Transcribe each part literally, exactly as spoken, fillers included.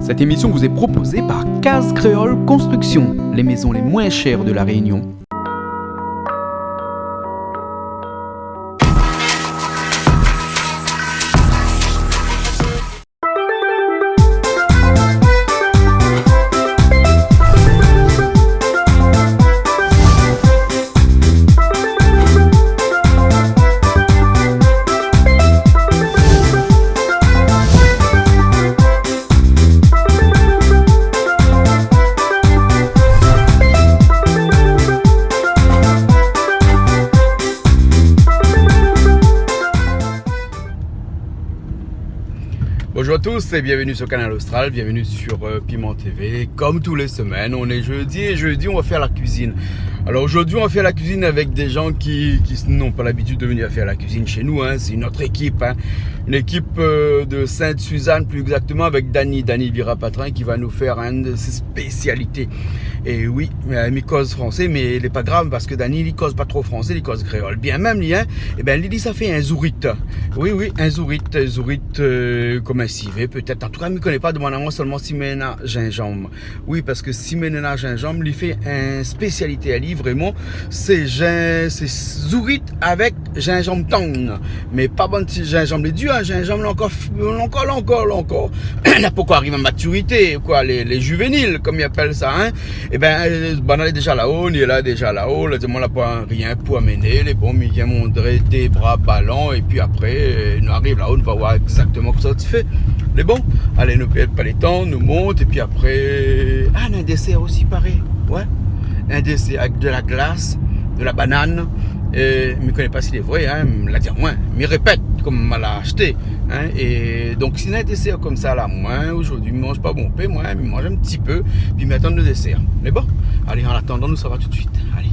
Cette émission vous est proposée par Case Créole Construction, les maisons les moins chères de La Réunion. Bonjour à tous et bienvenue sur Kanal Austral, bienvenue sur, euh, Piment T V. Comme tous les semaines, on est jeudi et jeudi, on va faire la cuisine. Alors aujourd'hui, on va faire la cuisine avec des gens qui, qui n'ont pas l'habitude de venir faire la cuisine chez nous, hein. C'est une autre équipe, hein. Une équipe, euh, de Sainte-Suzanne, plus exactement, avec Dany. Dany Vira Patrin qui va nous faire une de ses spécialités. Et oui, euh, mi koz fransé, mé lé pa grav parske Dany, li koz pa tro fransé, li koz kréol. Bien mèm, li, hein, ében, li, li sa fé in zourit. Oui, oui, in zourit, zourit, euh, konm in sivé, pétèt. An tou ka, mi koné pa, domann amoin solman si mi néna zinzanm. Oui, parske si mi néna zinzanm, li fé in spésialité ali, vréman, sé zin-, sé zourit avèk zinzanm tann. Mé pa bann ti zinzanm lé dir, hein, zinzanm la ankor, la ankor, la ankor, la ankor. La pankor ariv a matirité, koi, lé, lé zivénil, konm i apèl sa, hein. Ében, euh, banna lé déza laó, li lé la déza laó, la di amoin la pa rien pou amené, lé bon, mi vien montré dé bra balan, épi apré, euh, nou ariv laó, nou va voir égzaktoman kosa ti fé. Lé bon, alé, nou pèrd pa lo tan, nou mont, épi apré, ah, néna in désèr osi, paré. Ouais. In désèr avèk de la glas, de la banane. Euh, mi koné pa si lé vré, hein, la di amoin, mi répèt, konm ma la ashté, hein, é donk, si néna in désèr konmsa la, moin, zordi, mi manz pa bonpé, moin, mi manz in ti pé, pi mi atann lo désèr. Mé bon, alé, an atandan, nou sava tout suit. Alé.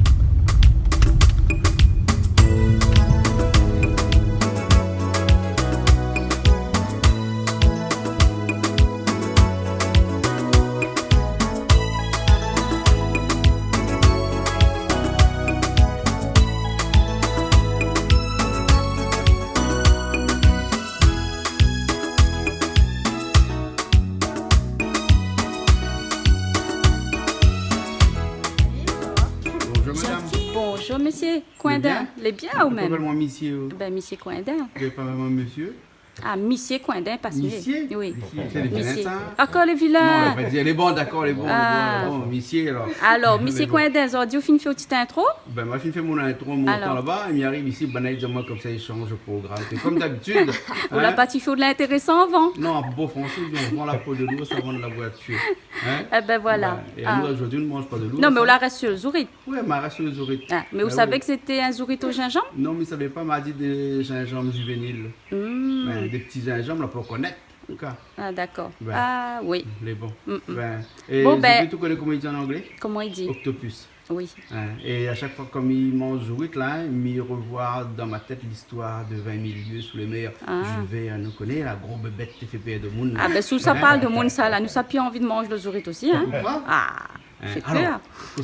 Bonjour, madame. Bonjour, monsieur Coindin. Lé bien ? Lé bien, ou mèm ? Koman i apèl aou, monsieur ? Ben, monsieur Coindin. Ou lé pa vréman monsieur ? Ah, monsieur Coindin, pa monsieur. Monsieur ? Oui. Monsieur. Sé lé vilin, sa. Ankor lé vilin. Non, lé bon, dakor, lé bon, lé bon, lé bon, monsieur, alor. Alor, monsieur Coindin, zordi ou fine fé out ti intro ? Ben, moin la fine fé mon intro, mon tan laba, é mi ariv isi, banna i di amoin konmsa, i sanz lo program. Sé konm dabitid, hein. Ou la pa ti fé out lintérésan avan ? Non, an bon fransé, i di, on vend la peau de l'ours avant de l'avoir tué. Hein ? Eh ben voilà. Ben, é anou, zordi, nou manz pa de lours, hein. Non, mé ou la rès si lo zourit. Ouais, ma rès si lo zourit. Ah, mé ou savé ke sété in zourit o zinzanm ? Non, mi savé pa, ma di dé zinzanm zivénil. Hmm. Ben, dé ti zinzanm, la, pou konèt, an tou ka. Ah, dakor. Ben, ah, oui. Lé bon. Mm, mm. Ben, é zourit, ou koné koman i di an anglé ? Koman i di ? Octopus. Oui. Hein, é a shak foi, konm mi manz zourit la, hein, mi revoir dan ma tèt listoir de vingt mille lieues sous les mers. Ah. Jules Verne, nou koné, la gro bébèt té fé pèr demoun la. Ah, ben, si ou sa parl demoun sa la, nou sa pi anvi manz lo zourit osi, hein. Ou kroi ? Ah. Hein, fé pèr.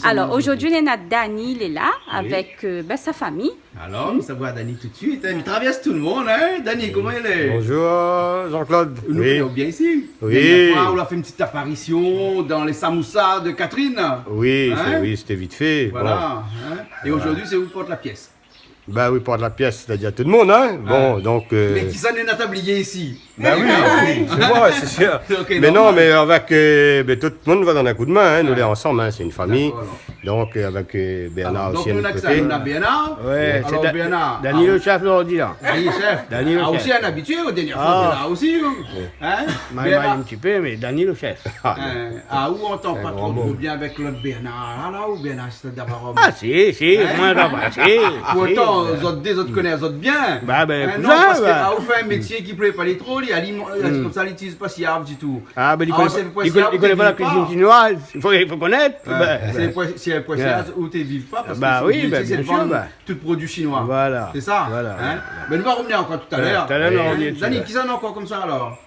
Alor, zordi, néna Dany, lé la, avèk, euh, ben, sa fami. Alor, mi sa voir Dany tout suit, hein. Mi travèrs tout lo moun, hein. Dany, koman i lé ? Bonjour, Jean-Claude. Nou koné bien isi. Oui. Dernièr foi, ou la fé in ti aparision dan lé samousa de Catherine. Oui, sé, oui, sété vit fé. Voilà, hein. É zordi, sé ou i port la pièss. Ben oui, port la pièss, sétadir tout lo moun, hein. Bon, donk, euh... Mé kisa néna tablié isi ? Ben oui, oui, sé moin, sé sir. Ok, normal. Mé non, mé avèk, euh, ben, tout lo moun va donn in kou d'min, hein. Nou lé ansanm, hein, sé in fami. Dakor, alor. Donk, euh, avèk, euh, Bernard osi, a nout koté. Alor, donk, nou néna kisa ? Nou néna Bernard. Ouais, sé Dany lo shèf, zordi la. Dany lo shèf. Dany lo shèf. Ah, osi in abitié, o dernièr foi, té la osi, hein. Ouais. Hein ? Mal, Bernard. Mal in ti pé, mé Dany lo shèf. Ah, ou antann pa tro bien avèk lot Bernard la, la, ou Bernard Dabarom. Ah, si, si, moin, la, si, si. Pourtan, zot dé, zot i koné azot bien. Ba, ben, non, kouzin, parske, ah, ou fé in métié ki plé pa li tro, li, ali, konmsa, li itiliz pa si arm ditou. Ah, ben, li koné pa, li koné pa la kuizine shinoiz. I fo, i fo konèt. Ouais, ben, sé lo poin, sé lo poin shinoiz ou té viv pa, parske sé, ben oui, ben, bien sir, ben, tout produi shinoi. Voilà. Sé sa, hein ? Ben, nou va rovnir ankor talèr. Ouais, talèr, nou va rovnir dsi. Dany, kisa néna ankor konmsa, alor ?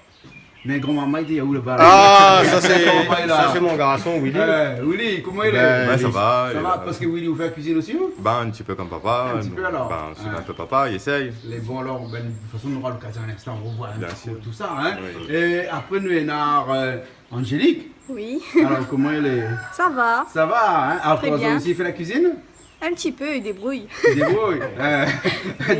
Mé gran marmay, li lé aou laba la ? Ah, sa sé, sa sé mon garson, Willy. Eh, Willy, koman i lé ? Ben, sa va, sa va. Parske Willy, ou fé la kuizine osi, ou ? Ben, in ti pé konm papa. In ti pé, alor. Ben, sé in pé papa, li éséy. Lé bon, alor, ben, de tout fason, nou nora lokazion in instan, nou revoi in ti pé tousa, in. Bien sir. Oui. É apré, nou néna, euh, Angélique. Oui. Alor, koman i lé ? Sa va. Sa va, in ? Alor, ou osi i fé la kuizine ? Très bien. Un petit peu, il débrouille. I débrouy. Euh,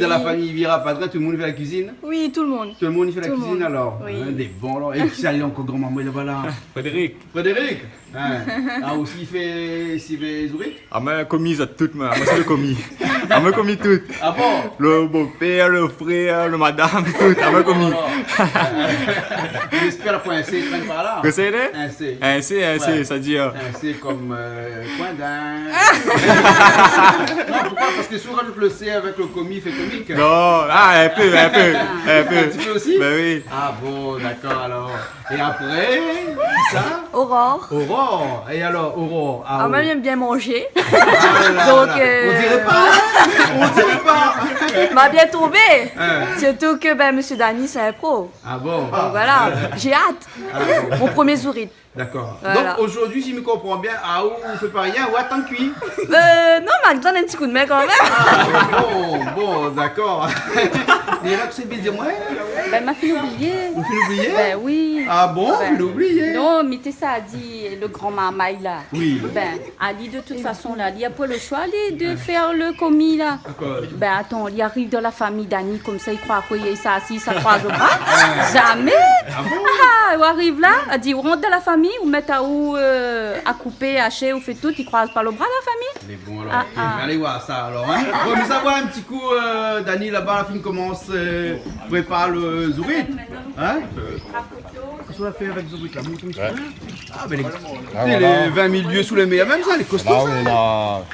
dan la famiy Vira Padrin, tout le moun i fé la kuizine ? Oui, tout le monde. Tout le moun i fé la kuizine, alor ? Tout le monde, oui. In, lé bon, alor. É kisa lé ankor gran marmay laba la ? Frédéric. Frédéric ? In. Ah, osi i fé, osi i fé zourit ? Ah, moin komi sa tout, moin. Moin sé le komi. Ah, moin komi tout. Ah bon ? Le bopèr, le frèr, le madam, tout. Ah, moin komi. Alor. J'espère la poin in C i trène par la. Kosa i lé ? In C. In C, in C, ouais. Sa di, euh, in C konm, euh, koin d'in. Non, poukoué ? Parske si ou razout le C avèk le komi, i fé komik. Non, ah, in pé, in pé, in pé. In ti pé osi ? Ben oui. Ah bon, dakor, alor. É apré, kisa ? Aurore. Aurore. É alor, Aurore, ah, moin, mi èm bien manzé. Ah la la. Donk, euh, on diré pa. On diré pa. Ma bien tonbé. In. Sirtou ke, ben, mésyé Dany, sé in pro. Ah bon ? Donk voilà, j'ai hâte. Ah bon. Mon promié zourit. Dakor. Voilà. Donk, zordi, si mi konpran bien, ah, ou, ou fé pa rien, ou atann kui ? Euh, non, mé donn in ti kou d'min kanmèm. Ah, bon, bon, dakor. Mé la, kosa ou vé dir amoin ? Ben, ma fine oublié. Ou fine oublié ? Ben oui. Ah bon, fine oublié. Non, mé té sa di, le gran marmay la. Oui. Ben, ali, de tout fason la, li na poin le shoi, li, de fé le komi la. Dakor. Ben, atann, li ariv dan la famiy Dany konmsa, i kroi koi sa, si sa kroiz o bra ? Zamé. Ah bon ? Ah, ou ariv la, i di, ou rant dan la famiy, ou mèt aou, euh, a koupé, ashé, ou fé tout, i kroiz pa le bra, la famiy. Lé bon, alor. Ah, ah. Alé voir sa, alor, in. Bon, nou sa voir in ti kou, euh, Dany laba, la fine komans, euh, prépar le zourit. In ? Kosa ou la fé avèk zourit la ? Mont in ti pé. Ouais. Ah, ben, lé, ah, voilà, lé vin mil lié sou lé mèr, mèm sa, lé kosto, sa. Là, on a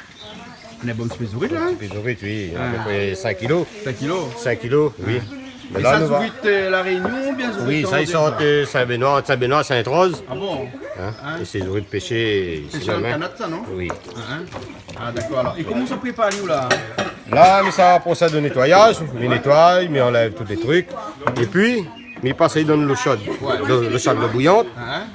Néna bon ti pé zourit la, in ? Ti pé zourit, oui. Ah. Apépré sink kilo. Sink kilo ? Sink kilo, oui. Ah. Mé é la, sa, nou va zourit, euh, La Rényon oubien zourit... Oui, sa, i sort, euh, Saint-Benoît, Saint-Benoît, Sainte-Rose. Ah bon ? In ? In ? É sé zourit péshé isi mèm, in. Péshé dan kanot, sa, non ? Oui. In ? Ah, dakor, alor. É koman ou sa prépar ali, ou la ? La, mi sa prosèd o nétoiyaz, mi nétoiy, mi anlèv tout lé trik. Épi, mi pas ali dan dolo sho. Ouais. Dolo, dolo sho, dolo bouyant. In ?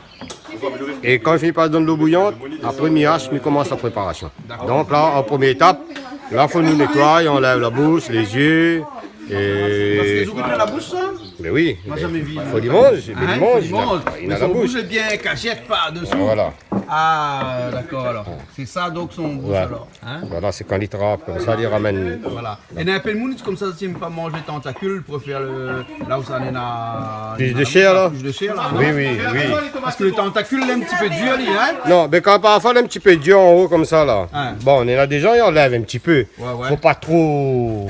É kan mi fini pas dan dolo bouyant, apré mi ash, mi komans la préparasion. Dakor. Donk la, an promié étap, la, fo nou nétoiy, anlèv la boush, lé zié, é... Parske zourit néna la boush, sa ? Mé oui, mé fo li manz, fo li manz. In ? Fo li manz. Li néna la boush. Mé son boush lé bien kashé par désou. Voilà. Ah, dakor, alor. Sé sa, donk, son boush, alor. Ouais. In ? Voilà, sé kan li trap konmsa, li ramèn. Voilà. É néna in pé d'moun i di konmsa, si i èm pa manz tantakil, i préfèr le, la ousa néna, plis de shèr, la. Plis de shèr, la, non ? Oui, oui, oui. Parske le tantakil lé in ti pé dir, li, in ? Non, mé kan parfoi lé in ti pé dir an-o konmsa, la. In. Bon, néna dé zan i anlèv in ti pé. Ouais, ouais. Fo pa tro,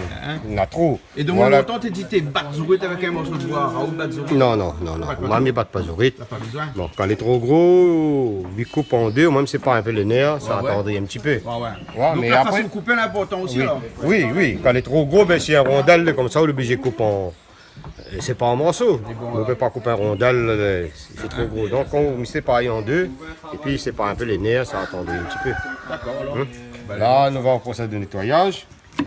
in ? Néna tro. É donk, voilà. Lontan, té di té bat zourit avèk in morso d'boi, a ou bat zourit ? Non, non, non, non. Pa de problèm. Moin, mi bat pa zourit. La pa bezoin. Bon, kan lé tro gro, mi koup an dé, omoin mi sépar in pé lé nèr, sa atandri in ti pé. Ouais, ouais. Ouais, donk, mé la fason de koupé lé inportan osi, alor. Oui, oui, kan lé tro gro, ben, si in rondèl, konmsa, ou lé oblizé koup an, euh, sé pa an morso. Lé bon, alor. Ou pé pa koup in rondèl, euh, sé tro gro. Donk, kan ou sépar an dé, épi sépar in pé lé nèr, sa atandri in ti pé. Dakor, alor. In ? Ben, la, nou va o prosèd de nétoiyaz.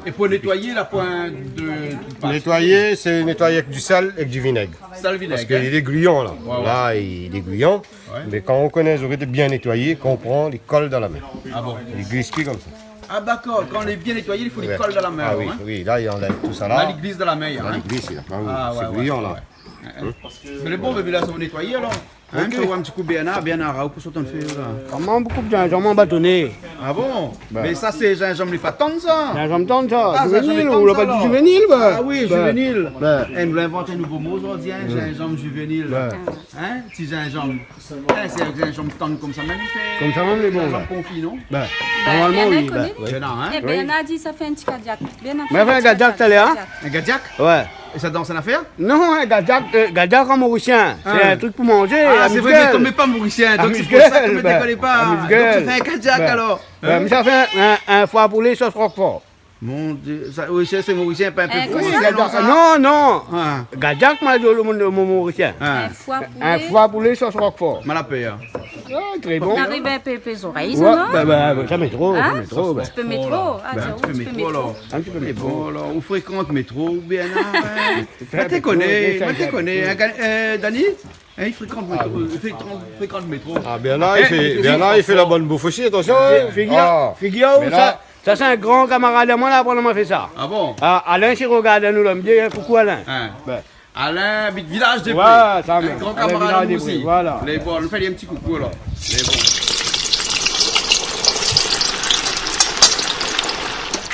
É pou nétoiyé, la poin de, de pas. Nétoiyé, sé nétoiyé avèk di sèl, avèk di vinèg. Sèl, vinèg, in. Parske li lé gliyan, la. Ouais, ouais. La, li lé gliyan. Ouais. Mé kan ou koné zourit lé bien nétoiyé, kan ou pran, li kol dan la min. Ah bon ? Li glis pi konmsa. Ah, dakor. Kan lé bien nétoiyé, i fo li kol dan la min, in. Ah oui, oui. La, li anlèv tousa, la. La, li glis dan la min, in. La, li glis, la. Ah oui, sé gliyan, la. Ouais, ouais. In ? Mé lé bon, mé la, sa va nétoiyé, alor. In, OK. Fé oir in ti kou Bernard, Bernard, ou kosa ou antann fé la ? Ah, moin, mi koup zinzanm an batoné. Ah bon ? Ben. Mé sa, sé zinzanm lé pa tann, sa ? Zinzanm tann, sa. Ah, zinzanm lé tann, sa, alor. Juvénil, ou la pa di juvénil, ben. Ah oui, juvénil. Ben. Eh, nou la invant in nouvo mo, zordi, in, zinzanm juvénil. Ben. In, ti zinzanm. Eh, sé zinzanm tann konmsa mèm, i fé... Konmsa mèm, lé bon, zinzanm konfi, non ? Ben, normalman, oui, ben, oui. Bernard, in ? Eh, Bernard di sa fé in ti kadiak. Bernard fé in ti kadiak talèr, in ? In kadiak ? Ouais. É sa, dan in afèr ? Non, in kadiak, euh, kadiak an morisien, sé in trik pou manzé, amizgèl. Ah, sé vré, mé kom mi lé pa morisien, donk sé pou sa ke mi koné pa. Amizgèl. Donk sa fé in kadiak, alor. Ben, mi sa fé in, in foi poulé sos rokfor. Mon Dieu, sa, oui, sé, sé morisien, pa in pé fo, non, sa ? Non, non. Ah. Kadiak, ma di, le mo, le mo morisien. Ah. In foi poulé. In foi poulé sos rokfor. Ma la pèr. Ah, très bon. Ou ariv in pé, pé zorèy, non ? Ouais, ben, ben, ben, zamé tro, zamé tro, ben. Ti pé mèt tro. Ah, tiens, ti pé mèt tro, alor. In ti pé mèt tro. Bon, alor, ou frékant mèt tro, oubien non, hein ? Fé in pé tro, sa, hein, Dani ? Hein, i frékant mèt tro, i frékant, frékant mèt tro. Ah, Bernard, i fé, Bernard, i fé la bone bouf osi, atansion, hein. Figir, figir aou, sa, sa sé in gran kamarad amoin la, avan moin fé sa. Ah bon ? Ah, Alain, si i rogard anou la, mi di, hein, koukou Alain. Hein. Ben. Alain, abit Vilaz dé Pré. Voilà, sa mèm. In gran kamarad amoin osi. Vilaz dé Pré, voilà. Lé bon, nou fé in ti koukou, alor. Lé bon.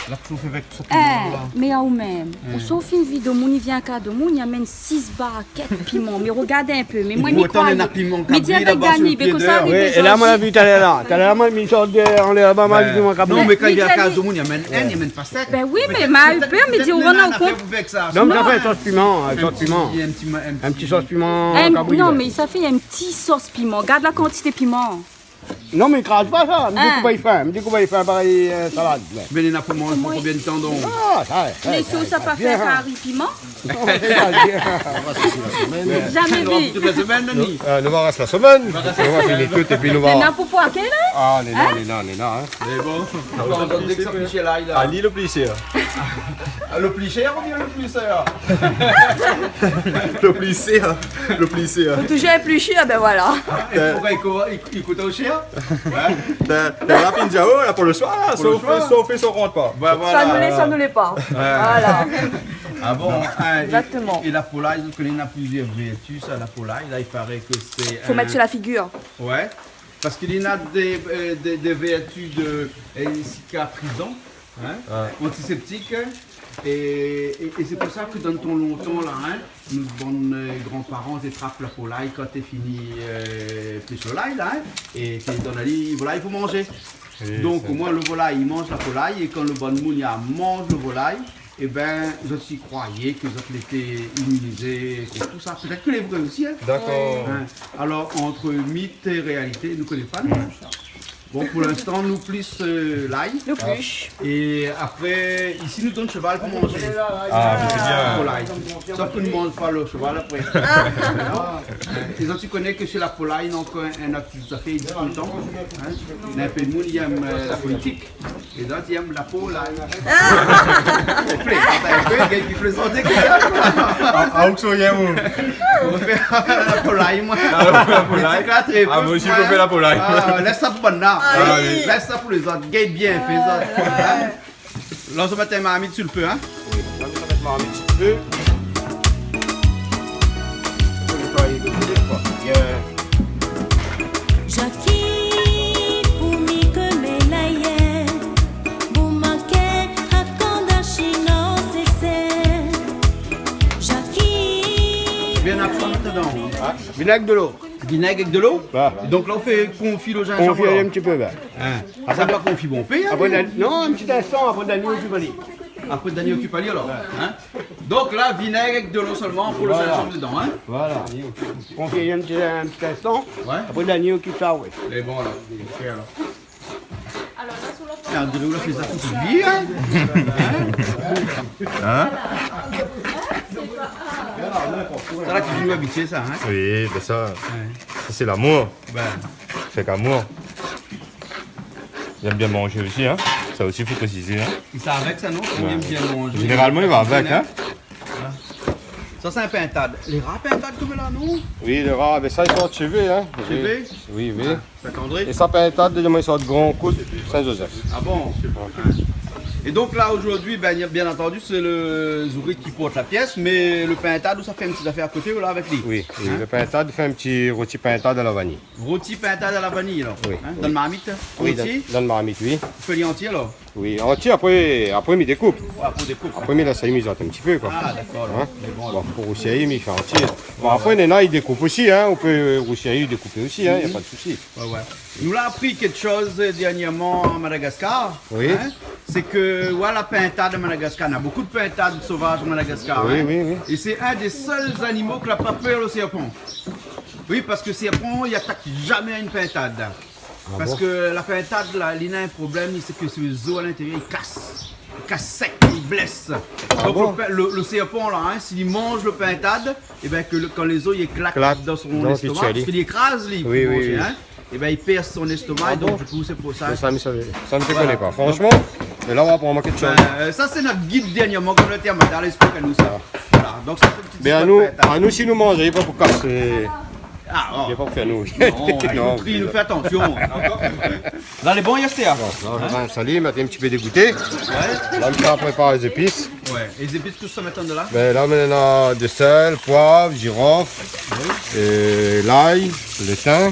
La, ou fé avèk tout sa piman la. Eh, mé aou mèm, ou sort fine vi domoun, i vien ka domoun, i amenn sis barkèt piman. Mé rogard in pé, mé moin, mi kroi, mi di avèk Dani, mé kosa arivé, é la, moin la vi talèr la. Talèr la, moin, mi sort de, anlèr laba, moin la vi piman kabri. Non, mé kan i vien ka domoun, i amenn inn, i amenn pa sèt. Ben oui, mé ma u pèr, mi di, ou rann aou kont. Non, mé sa fé sos piman, hein, sos piman. In ti, in ti sos piman kabri, non, mé sa fé in ti sos piman. Gard la kantité piman. Non, mé kraz pa sa. Mi di koup ali fin. Mi di koup ali fin, parèy, euh, salad, mé. Mé li na pou manz pou konbien de tan, donk ? Ah, sa, sa, mé sa, si ou sa pa fé kari piman ? Non, sé pa bien. Zamé vi. Tout la semèn, Dani. Nou, euh, nou va rès la semèn. Nou va fini tout épi nou va. Néna pou poiké la ? Ah, néna, néna, néna, hein. Mé bon, nou va donn dé sa pli shèr la, la. Ali lo pli shèr. Ah, lo pli shèr oubien lo pli shèr ? Lo pli shèr, lo pli shèr. Fo touzour lo pli shèr, ben voilà. Ah, é poukosa i kou-, i, i kout shèr ? Hein ? Ben, ben, la fin di, oh, la pou lo soir, la, pou lo soir. Sa ou fé, sa ou fé, sa ou rant pa. Ben voilà. Sa nou lé, sa nou lé pa. Ouais. Voilà. Ah bon, hein, é, é la polay, ou koné, néna plizièr vèrtu, sa, la polay, la, i paré ke sé... Fo mèt su la figir. Ouais. Parske li na dé, euh, dé, dé vèrtu de, euh, sikatrizan, hein, antisèptik, é, é, é sé pou sa ke dan tan lontan la, hein, nout bann, euh, gran paran té trap la polay kan té fini, euh, pèsh volay la, hein, é té donn ali volay pou manzé. Donk, omoin, lo volay i manz la polay, é kan lo bann moun i manz lo volay, é ben, zot i kroiyé ke zot lété iminizé kont tout sa. Pétèt ke lé vré osi, hein. Dakor. Hein. Alor, ant mit é réalité, nou koné pa, nou. Bon, pou linstan, nou plis, euh, lay. Nou plis. É apré, isi, nou donn shoval pou manzé. Ah, mé sé bien. Pou lay. Sof ke nou manz pa lo shoval apré. É zot i koné ke sé la polay, donk, euh, in aktivité i di tout lo tan, hein. Néna in pé moun i èm, euh, la politik. É zot i èm la polay. Ah. Ou plézant in pé, gèl ki plézant. Ah, ah, ou sa i èm, ou ? Ou fé la polay, moin. Ah, la polay. Politik la, tré bien. Ah, moin osi, mi fé la polay. Ah, lès sa pou banna. Ah, oui. Lès sa pou lézot. Gèl bien fé sa. Hein ? Lans marmit su lo fé, hein ? Oui, lans marmit su lo fé. Fo nétoiy lo fé, koi. Bien. Jackie, pou mi ke mé la yèr, pou manké a kanda chino sésé. Jackie. Bien, na koi dedan ? Hein ? Vinèg, dolo. Vinèg avèk dolo ? Ouais. É donk la, ou fé konfi lo zinzanm, alor ? Konfi in ti pé, ouais. Hein. Apré, sa pa konfi bonpé, hein, apré, non, in ti instan, apré Dani i okip ali. Apré Dani i okip ali, alor. Ouais. Hein ? Donk la, vinèg avèk dolo solman pou lo zinzanm dedan, hein ? Voilà. Konfi in ti, in ti instan. Ouais. Apré Dani i okip sa, ouais. Mé bon, alor, OK, alor. Alor la, sou lo... Ah, ou la fé sa tout vi, hein ? Hein ? Sa la, ou lé abitié sa, hein ? Oui, ben sa, sa sé lamour. Ben. Fé k'amour. Li èm bien manzé osi, hein. Sa osi, fo présizé, hein. É sa avèk sa, non ? Ouais. Li èm bien manzé. Zénéralman, li va avèk, hein. Voilà. Sa sé in pintad. Lé rar pintad konm la, non ? Oui, lé rar, mé sa, i sort shé vé, hein. Shé vé ? Oui, oui. Ah, Saint-André ? É sa, pintad, i sort Gran Kout, Saint-Joseph. Ah bon ? Ouais. É donk la, zordi, ben, bien antandi, sé lo zourit ki port la pièce, mé lo pintad, ou sa fé in ti zafèr a koté, ou la, avèk li. Oui, oui, lo pintad, fé in ti roti pintad a la vaniy. Roti pintad a la vaniy, alor. Oui, oui. Hein, dan marmit, hein ? Oui, dan, dan marmit, oui. Ou fé ali antié, alor ? Oui, antié, apré, apré, mi dékoup. Ah, apré, ou dékoup. Apré, mi lès ali mizot in ti pé, koi. Ah, dakor, alor. Hein ? Mé bon, alor. Bon, pou rousi, mi fé antié. Bon, apré, néna i dékoup osi, hein. Ou pé rousi, dékoupé osi, hein, na pa de sousi. Ouais, ouais. Nou la apri kékshoz, euh, dernièrman a Madagascar, hein. Oui. Sé ke, voilà, pintad a Madagascar, na bonpé de pintad sovaz a Madagascar, hein. Oui, oui, oui. É sé inn dé sèl zanimo ki la pa pèr lo sèrpan. Oui, parske sèrpan, i atak zamé in pintad. Ah bon ? Parske la pintad la, li na in problèm, sé ke son zo a lintérièr, li kas. Li kas sèk, li blès. Ah bon ? Donk lo pin-, lo, lo sèrpan la, hein, si li manz lo pintad, é ben ke lo, kan lé zo i éklat dan son lèstoma, parske li ékraz, li, pou manzé, hein. Oui, oui, oui. Ébin, i pèrs son léstoma, é donk, dikou, sé pou sa. Sa, mi savé, sa, mi koné pa. Voilà. Franshman, mé la, ou aprann amoin kékshoz. Bin, sa, sé nout gid dèrnièrman, kan nou lété a Mada, la ésplik anou sa. Voilà. Donk, sa, sé in ti... Mé anou, anou, si nou manz, lé pa pou kasé. Ah, oh. Lé pa pou fé nou. Non, nou fé atansion. Bon, la, nou sa alé mèt in ti pé dégouté. Ouais. La, nou sa prépar lé zépis. Ouais. É lé zépis, kosa ou sa mèt andan la ? Bin, la, nou néna de sèl, poiv, jirof, lay, le tin.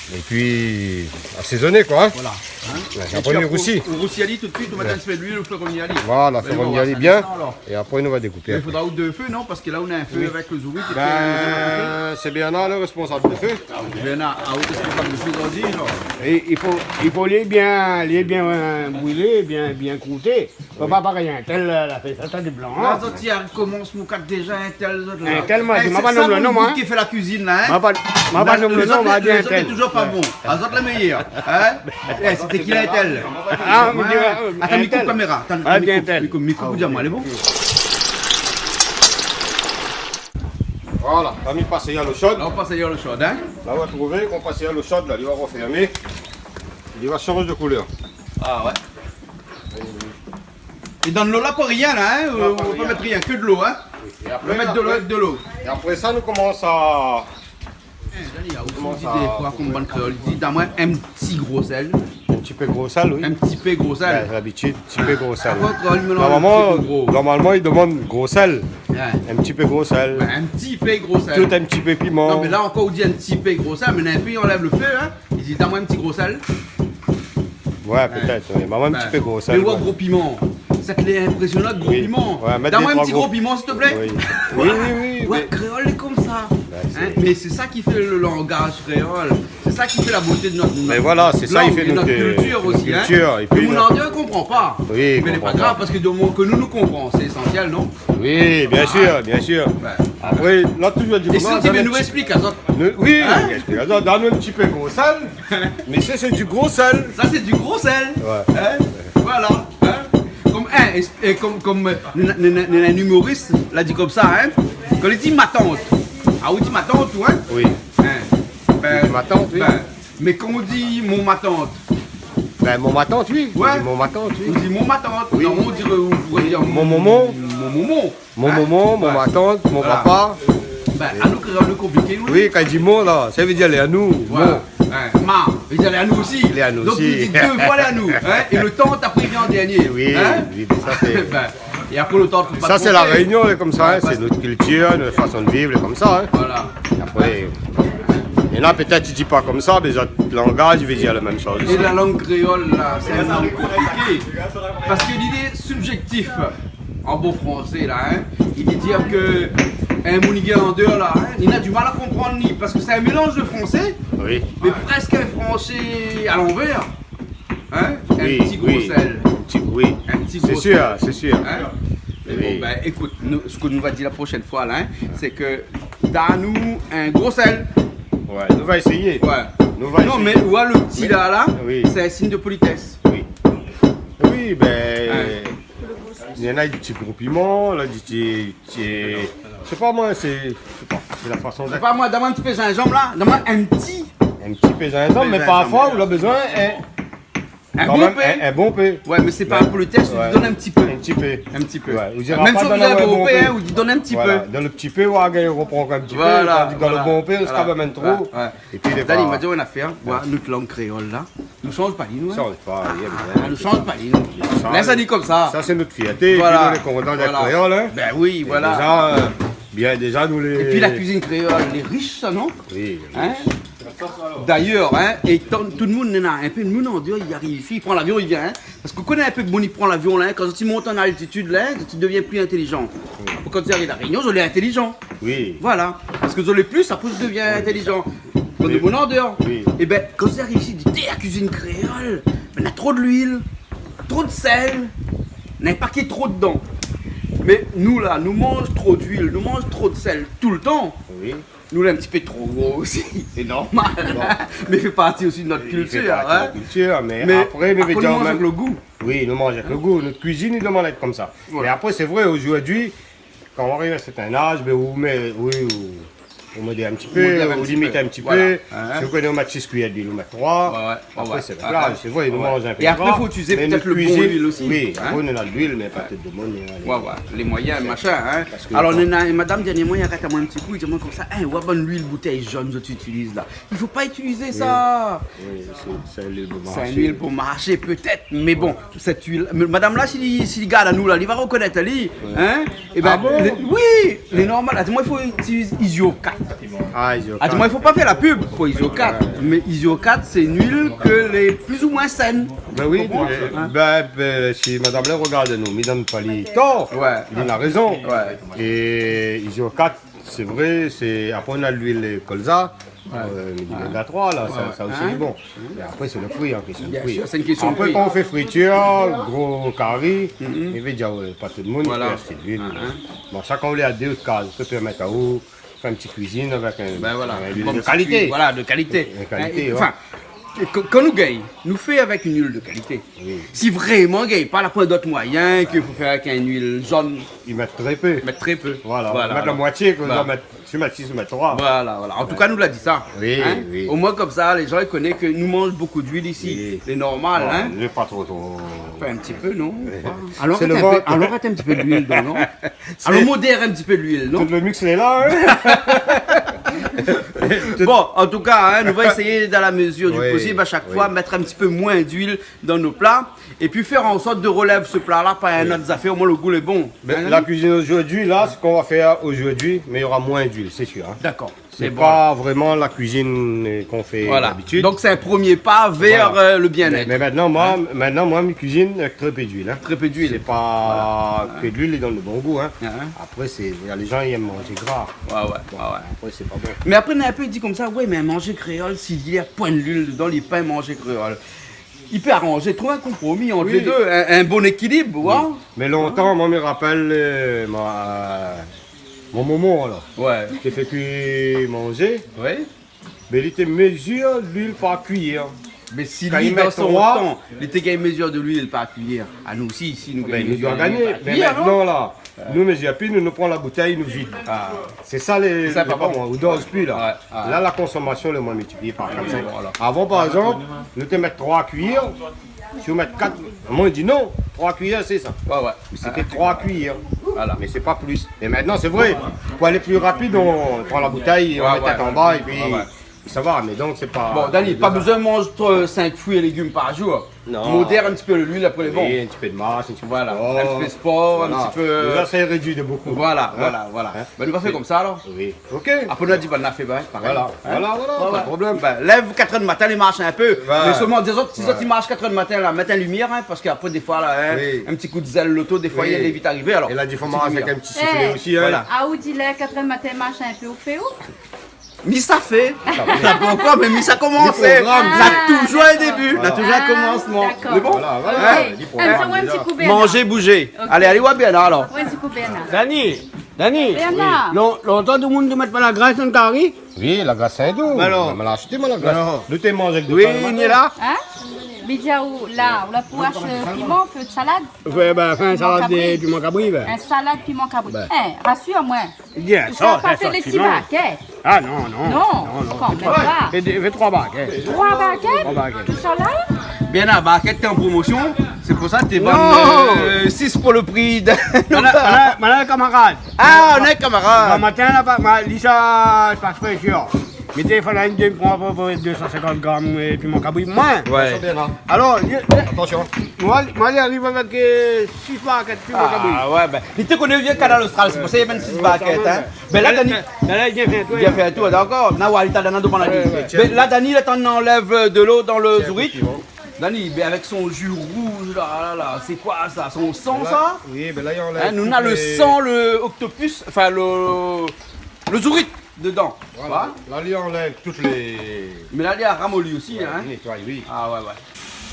Épi, asézoné, koi, in. Voilà. Ouais, é apré, apré, ou rousi. Ou rousi ali tout suit, ou mèt in ti pé d'luil, ou fé rovnir ali. Voilà, fé rovnir ali bien. Alor, é apré, nou va dékoupé. Mé i fodra ou dé fé, non ? Parske la, ou néna in fé avèk le zourit, épi... Bin, sé Bernard le responsab de fé. Ah, Bernard, ah, ou lé responsab de fé zordi, alor. É i fo, i fo lé bien, lé bien, euh, brilé, bien, bien krouté. Fo pa parèy intèl, la, la fé sa, sa di blan, in. La, zot i komans moukat déza, intèl, zot la. Intèl, moin, sé pa sa, mon boug ki fé la kuizine la, in. Moin pa, moin pa nonm le non, moin di intèl. Lé zot lé toujour pa bon. Azot lé méyèr, in. Eh, sété ki l'intèl ? Ah, mi di, ouais, atann, mi koup kaméra. Atann, mi koup, mi koup, mi koup, di amoin, lé bon ? Voilà, la, mi pas ali a lo shod. La, ou pas ali a lo shod, in ? La, ou va trouvé, ou pas ali a lo shod, la, li va rofèrmé. Li va shanj de koulèr. Ah ouais. É dan lo la, pa rien la, in ? Non, pa rien. Ou pé mèt rien, ke de lo, in ? Oui. É apré, ou mèt de lo, apré, de lo. É apré sa, nou komans a... Eh, Dani, ou komans a, ou di défoi, konm bann kréol i di, done amoin in ti gro sèl. In ti pé gro sèl, oui. In ti pé gro sèl. Bin, labitid, ti pé gro sèl. Apré, kréol, i mélanz ti pé gro. Normalman, normalman, i demann gro sèl. Ouais. In ti pé gro sèl. Ouais, in ti pé gro sèl. Tout in ti pé piman. Non, mé la ankor, ou di in ti pé gro sèl, mé néna in pé, i anlèv le fé, in. I di, done amoin in ti gro sèl. Ouais, pétèt, oui. Bin, in ti pé gro sèl, mé ouais, gro piman. Sa té lé inprésionan, gro piman. Oui. Ouais, mèt dé troi gro. Done amoin in ti gro piman, s'il te plaît. Oui. Oui, oui, oui, ouais, mé kréol lé konmsa. Bin, sé... In, mé sé sa ki fé le langaz kréol. Sé sa ki fé la boté de nout, nout lang é nout kiltir osi, in. Mé voilà, sé sa ki fé nout, euh, kiltir, in. Épi... Tout le moun i konpran pa. Oui, i konpran pa. Mé lé pa grav, parske di moman ke nou, nou konpran, sé ésansièl, non ? Oui, bien sir, bien sir. Ouais. Apré, la, toujour di... É si ou di, mé nou ésplik azot. Nou, oui, nou ésplik azot. Done anou in ti pé gro sèl, mé sa, sé di gro sèl. Sa, sé di gro sèl. Ouais. In ? Voilà. In ? Konm, in, é, é konm, konm, euh, néna, néna, néna in imoris la di konmsa, in ? Kan li di matant, ah, ou di matant, ou, in ? Oui. In ? Bin, matant, oui. Bin, mé kan ou di mon matant ? Bin, mon matant, oui. Ouais. Ou di mon matant, oui. Ou di mon matant. Oui. Non, ou diré, ou pouré dir mon momon. Mon momon. Mon momon, mon matant, mon papa. Voilà. Bin, anou, kréol, nou konpliké, nou. Oui, kan i di mon, la, sa i vé dir lé anou. Voilà. Mon. In, ma, i vé dir lé anou osi. Lé anou osi. Donk, ou di dé foi lé anou, in, é le tant, apré, i vien an dèrnié. Oui, oui, mé sa, sé... Bin, é apré, le tant, fo pa tronpé. Sa, sé La Rényon, lé konmsa, in, sé nout kiltir, nout fason de viv, lé konmsa, in. Voilà. Apré, néna pétèt i di pa konmsa, mé zot langaz i vé dir la mèm shoz osi. É la lang kréol, la, sé in lang konpliké. Parske li lé sibjèktif. An bon fransé la, in, i vé dir ke in moun i vien an déor la, in, li na di mal a konprann li, parske sé in mélanz de fransé, oui, mé prèsk in fransé a lanvèr, in, in ti gro sèl. Oui, oui. In ti, oui. In ti gro sèl. Sé sir, sé sir. In ? Oui. Mé bon, bin, ékout, nou, sak nou va dir la proshèn foi la, in, sé ke done anou in gro sèl. Ouais, nou va éséyé. Ouais. Nou va éséyé. Non, mé, ouais, le ti la, la, oui, sé in sign de politès. Oui. Oui, bin, in. Néna di ti gro piman, la, di ti, ti, sé pa moin, sé, sé pa, sé la fason de... Sé pa moin, done amoin in ti pé zinzanm la, done amoin in ti. In ti pé zinzanm, mé zinzanm, parfoi, ou la bezoin in, in bon pé. Kan mèm, in, in bon pé. Ouais, mé sé pa pou le tès, ou di done in ti pé. In ti pé. In ti pé. Ouais, ou dira pa done amoin in bon pé. Mèm si ou di in gro pé, in, ou di done in ti pé. Voilà, dan le ti pé, ou va gingn ropran in ti pé, voilà, tandiske dan le bon pé, ou sra mèm tro. Voilà. Épi lé... Dani, pa, ma di aou in nafèr, ouais, nout lang kréol la. Nou shanj pa li, nou, in. Shanj pa, oui, ah, nou shanj pa li, nou. Sa, lès ali konmsa. Sa, sé nout fièrté, épi nou lé kontan d'èt kréol, in. Voilà. Bin oui, voilà. É déza, euh, bien, déza, nou lé... Épi la kuizine kréol, lé rish, sa, non ? Oui, lé rish. In ? D'ayèr, in, é tan-, tout le moun, néna in pé, moun an déor, i ariv isi, i pran lavion, i vien, in. Parske ou koné in pé moun i pran lavion la, in, kan zot i mont an altitid la, in, zot i devien pli intélizan. Oui. Apré, kan zot i ariv La Rényon, zot lé intélizan. Oui. Voilà. Parske zot lé plis, apré zot i devien intélizan. Oui, sé sa. Kan de moun an déor. Oui. Ébin, kan zot i ariv isi, i di, té, la kuizine kréol, mé na tro de luil, tro de sèl, na pa ki tro dedan. Mé nou la, nou manz tro d'luil, nou manz tro de sèl toultan. Oui. Nou lé in ti pé tro gro osi, sé normal. Bon. Mé i fé parti osi de nout kiltir, in. I fé parti de nout kiltir, mé apré, mé apré, nou manz avèk le gou. Oui, nou manz avèk le gou. Nout kuizine i demann èt konmsa. Voilà. Mé apré, sé vré, zordi, kan ou ariv a in sèrtin az, bin, ou mèt, oui, ou, Ou modèr in ti pé, ou modèr in ti pé, ou limit in ti pé. Voilà. Si ou koné ou mèt sis kuiyèr d'luil, ou mèt troi. Apré sé la plaz, sé vré, nou manz in pé. É apré, fo itiliz pétèt lo bon luil osi. Oui, apré nou néna luil, mé pa tout demoun néna lé moiyin, machin. Parske alor, néna in madam, dèrnièrman, li la rat amoin in ti kou, li di amoin konmsa, « Hein, oua bann luil boutèy jone zot i itiliz la. I fo pa itiliz sa. » Oui, sé, sé in luil bon marshé. Sé in luil bon marshé, pétèt, mé bon, sèt luil, mé madam la, si li, si li gard anou la, li va rokonèt ali, hein ? É bin, lé, oui, lé normal. Atann, moin, i fo itiliz Isiocat. Ah, Isiocat. Atann, moin, i fo pa fé la pub pou Isiocat, mé Isiocat, sé in luil ke lé plizoumwin sèn. Bin oui, bin, si madam la i rogard anou, mi donn pa li tor, li néna rézon. É Isiocat, sé vré, sé, apré, néna luil kolza, euh, mi di oméga troi la, sa, sa osi lé bon. Mé apré, sé lo pri, in késtion de pri. Bien sir, sé in késtion de pri. Apré, kan ou fé fritir, gro kari, i vé dir, pa tout demoun i pé ashté luil. Bon, sa, kan ou lé a dé out kaz, ou pé pèrmèt aou fé in ti kuizine avèk in, in luil de kalité. Voilà, de kalité. De kalité, hein. Anfin, kan, kan nou gingn, nou fé avèk in luil de kalité. Oui. Si vréman i gingn pa, la poin dot moiyin, ke fo fé avèk in luil jone, i mèt tré pé. Mèt tré pé. Voilà. Mèt la moitié, ke ou doi mèt, si ou mèt sis, ou mèt troi. Voilà, voilà. An tou ka, nou la di sa. Oui, oui. Omoin konmsa, lé jan i koné ke nou manz bonpé d'luil isi. Oui. Lé normal, hein. Lé pa tro, tro. Anfin, in ti pé, non ? Alor, mèt in pé, alor, mèt in ti pé d'luil dedan, non ? Alor, modèr in ti pé luil, non ? Tout lo mix lé la, hein. Bon, an tou ka, hein, nou va éséy, dan la mezir du posib, a shak foi, mèt in ti pé moin d'luil dan nout pla, épi fé an sort de rolèv se pla la par in ot zafèr, omoin lo gou lé bon. Mé la kuizine zordi la, sak nou va fé zordi, mé nora moin d'luil, sé sir, hein. Dakor. Sé pa vréman la kuizine, euh, k'on fé dabitid. Voilà. Donk, sé in promié pa vèr, euh, lo bienèt. Mé, mé mintnan, moin, mintnan, moin, mi kuizine avèk tré pé d'luil, hein. Tré pé d'luil. Sé pa ke d'luil i donn lo bon gou, hein. Apré, sé, néna lé jan i èm manzé gra. Ouais, ouais. Bon, apré, sé pa bon. Mé apré, néna in pé i di konmsa, « Ouais, mé in manzé kréol, si li na poin d'luil dedan, li lé pa in manzé kréol. » I pé aranzé, trouv in konpromi ant lé dé, in, in bon ékilib, ouais. Mé lontan, moin, mi rapèl, euh, ma, euh, mon momon, alor. Ouais. Té fé kui manzé. Ouais. Mé li té mezir luil par kuiyèr. Mé si li, dan son tan, li té gingn mezir de luil par kuiyèr, anou osi, isi, nou gingn mezir de luil par kuiyèr, non ? Bin, nou doi gingné. Mé mintnan, la, nou mezir pi, nou, nou pran la boutèy, nou vid. Ah. Sé sa lé, lé pa bon. Ou doz pi, la. Ouais, ouais. La, la konsomasion, lé moin miltiplié par kat, sink. Voilà. Avan, par égzanp, nou té mèt troi kuiyèr, si ou mèt kat, moin, mi di non, troi kuiyèr, sé sa. Ouais, ouais. Mé sété troi kuiyèr. Voilà. Mé sé pa plis. É mintnan, sé vré, pou alé pli rapid, ou pran la boutèy, ou mèt tèt anba, épi sa va, mé donk, sé pa... Bon, Dani, pa bezoin manz tro, sink frui é légim par zour. Non. Modèr in ti pé luil, apré lé bon. Oui, in ti pé de marsh, in ti pé de spor. Voilà, in ti pé spor, in ti pé... Déza, sa i rédui de bonpé. Voilà, voilà, voilà. Hein ? Bin, nou va fé konmsa, alor. Oui. Ok. Apré, nou la di, bin, nou la fé, bin, parèy. Voilà, voilà, pa de problèm. Bin, lèv kat èr di matin, alé marsh in pé. Ouais. Mé solman, dizon, si zot i marsh kat èr di matin, la, mèt in limièr, hein, parske apré, défoi, la, hein, in ti kou de zèl loto, défoi, li lé vit arivé, alor. É la di, fo marsh avèk in ti siflé osi, hein. Voilà. Ah, ou di lèv kat èr di matin, marsh in pé, ou fé ou ? Mi sa fé. Sa fé. Sa pankor, mé mi sa komansé. Li programe. Na touzour in débi, na touzour in komansman. Ah, dakor. Mé bon. Voilà, voilà. Ok. Li programe déza. Manzé, bouzé. Ok. Alé, alé, ouais, bien, alor. Ouais, di kou, Bernard. Dani, Dani. Bernard. Lon-, lontan, tout demoun té mèt pa la gras dan kari. Oui, la gras sé dou. Alor. Mé la ashté, moin, la gras. Alor. Nou té manz avèk dé pan lo matin. Oui, ni la. Hein ? Bidia, ou la, ou la pou ashté piman, fé salad. Ouais, bin, fé salad de piman kabri, bin. In salad piman kabri. Bin. Hein, rasir amoin. Bien, sa, sa, pa fé lé sis barkèt. Ah non, non. Non, non, non, kan mèm pa. Fé dé, fé troi barkèt. Troi barkèt ? Troi barkèt. Tousa la ? Bien, la barkèt té an promosion. Sé pou sa té vann, euh, sis pou lo pri de... Non. Moin la, moin la, moin la kamarad. Ah, nou lé kamarad. Bon, matin, la, pa, ma, li sa, pa fré, sir. Mé té fé la, in demi, pran apépré dé san sinkant gram, euh, piman kabri. Moin. Ouais. Atansion, bien, hein. Alor, li, li... Atansion. Moin, moin, li ariv avèk, euh, sis barkèt piman kabri. Ah, ouais, bin, li té koné bien Kanal Austral, sé pou sa li amenn sis barkèt, hein. Bin la, Dani, la, la, li vien fé in tour. Li vien fé in tour, dakor. Na, ouais, li té dan la domann ali. Ouais, ouais. Bin la, Dani, la, atann, anlèv, euh, de lo dan lo zourit. Dani, bin, avèk son ji rouz, la, la, la, sé koi sa ? Son san, sa ? Oui, bin la, li anlèv tout lé... Hein, nou na lo san, lo oktopis, anfin, lo, lo zourit. Dedan. Voilà. Voilà. La, li anlèv tout lé... Mé la, li la ramoli osi, hein. Ouais, li nétoiy, oui. Ah, ouais, ouais.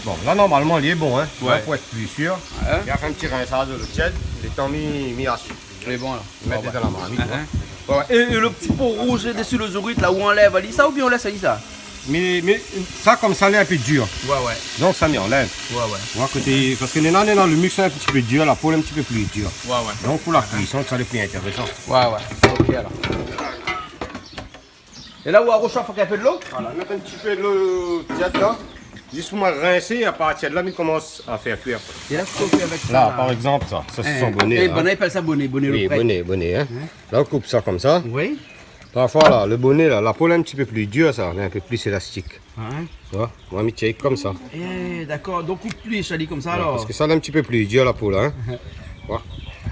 Bon, la, normalman, li lé bon, hein. Ouais. La, pou èt pli sir, li la fé in ti rinsaz de lo tièd, lo tan mi, mi ashé. Lé bon, la. Mèt dan la marmit, hein. Ouais, ouais. É, é lo ti po rouz dési lo zourit, la, ou anlèv ali sa, oubien ou lès ali sa ? Mé, mé sa, konmsa, lé in pé dir. Ouais, ouais. Donk, sa, mi anlèv. Ouais, ouais. Ou voi koté, parske néna, néna, lo mix lé in ti pé dir, la po lé in ti pé pli dir. Ouais, ouais. Donk, pou la kuison, sa lé pli intérésan. Ouais, ouais. Ok, alor. É la ou aroshof avèk in pé dolo ? Voilà, mèt in ti pé dolo tièd la. Zis pou moin rinsé, apartir de la, mi komans a fé kui apré. É la, kosa ou fé avèk sa la ? La, par égzanp, sa, sa sé son boné, la. Banna i apèl sa boné, boné lo prèt. Oui, boné, boné, in. In ? La, ou koup sa konmsa. Oui. Parfoi, la, lo boné, la, la po lé in ti pé pli dir, sa, lé in pé pli élastik. In ? Ou oi, moin, mi tienn konmsa. É, dakor. Donk, ou plis ali konmsa, alor. Parske sa lé in ti pé pli dir, la po, la, in. Ou oi.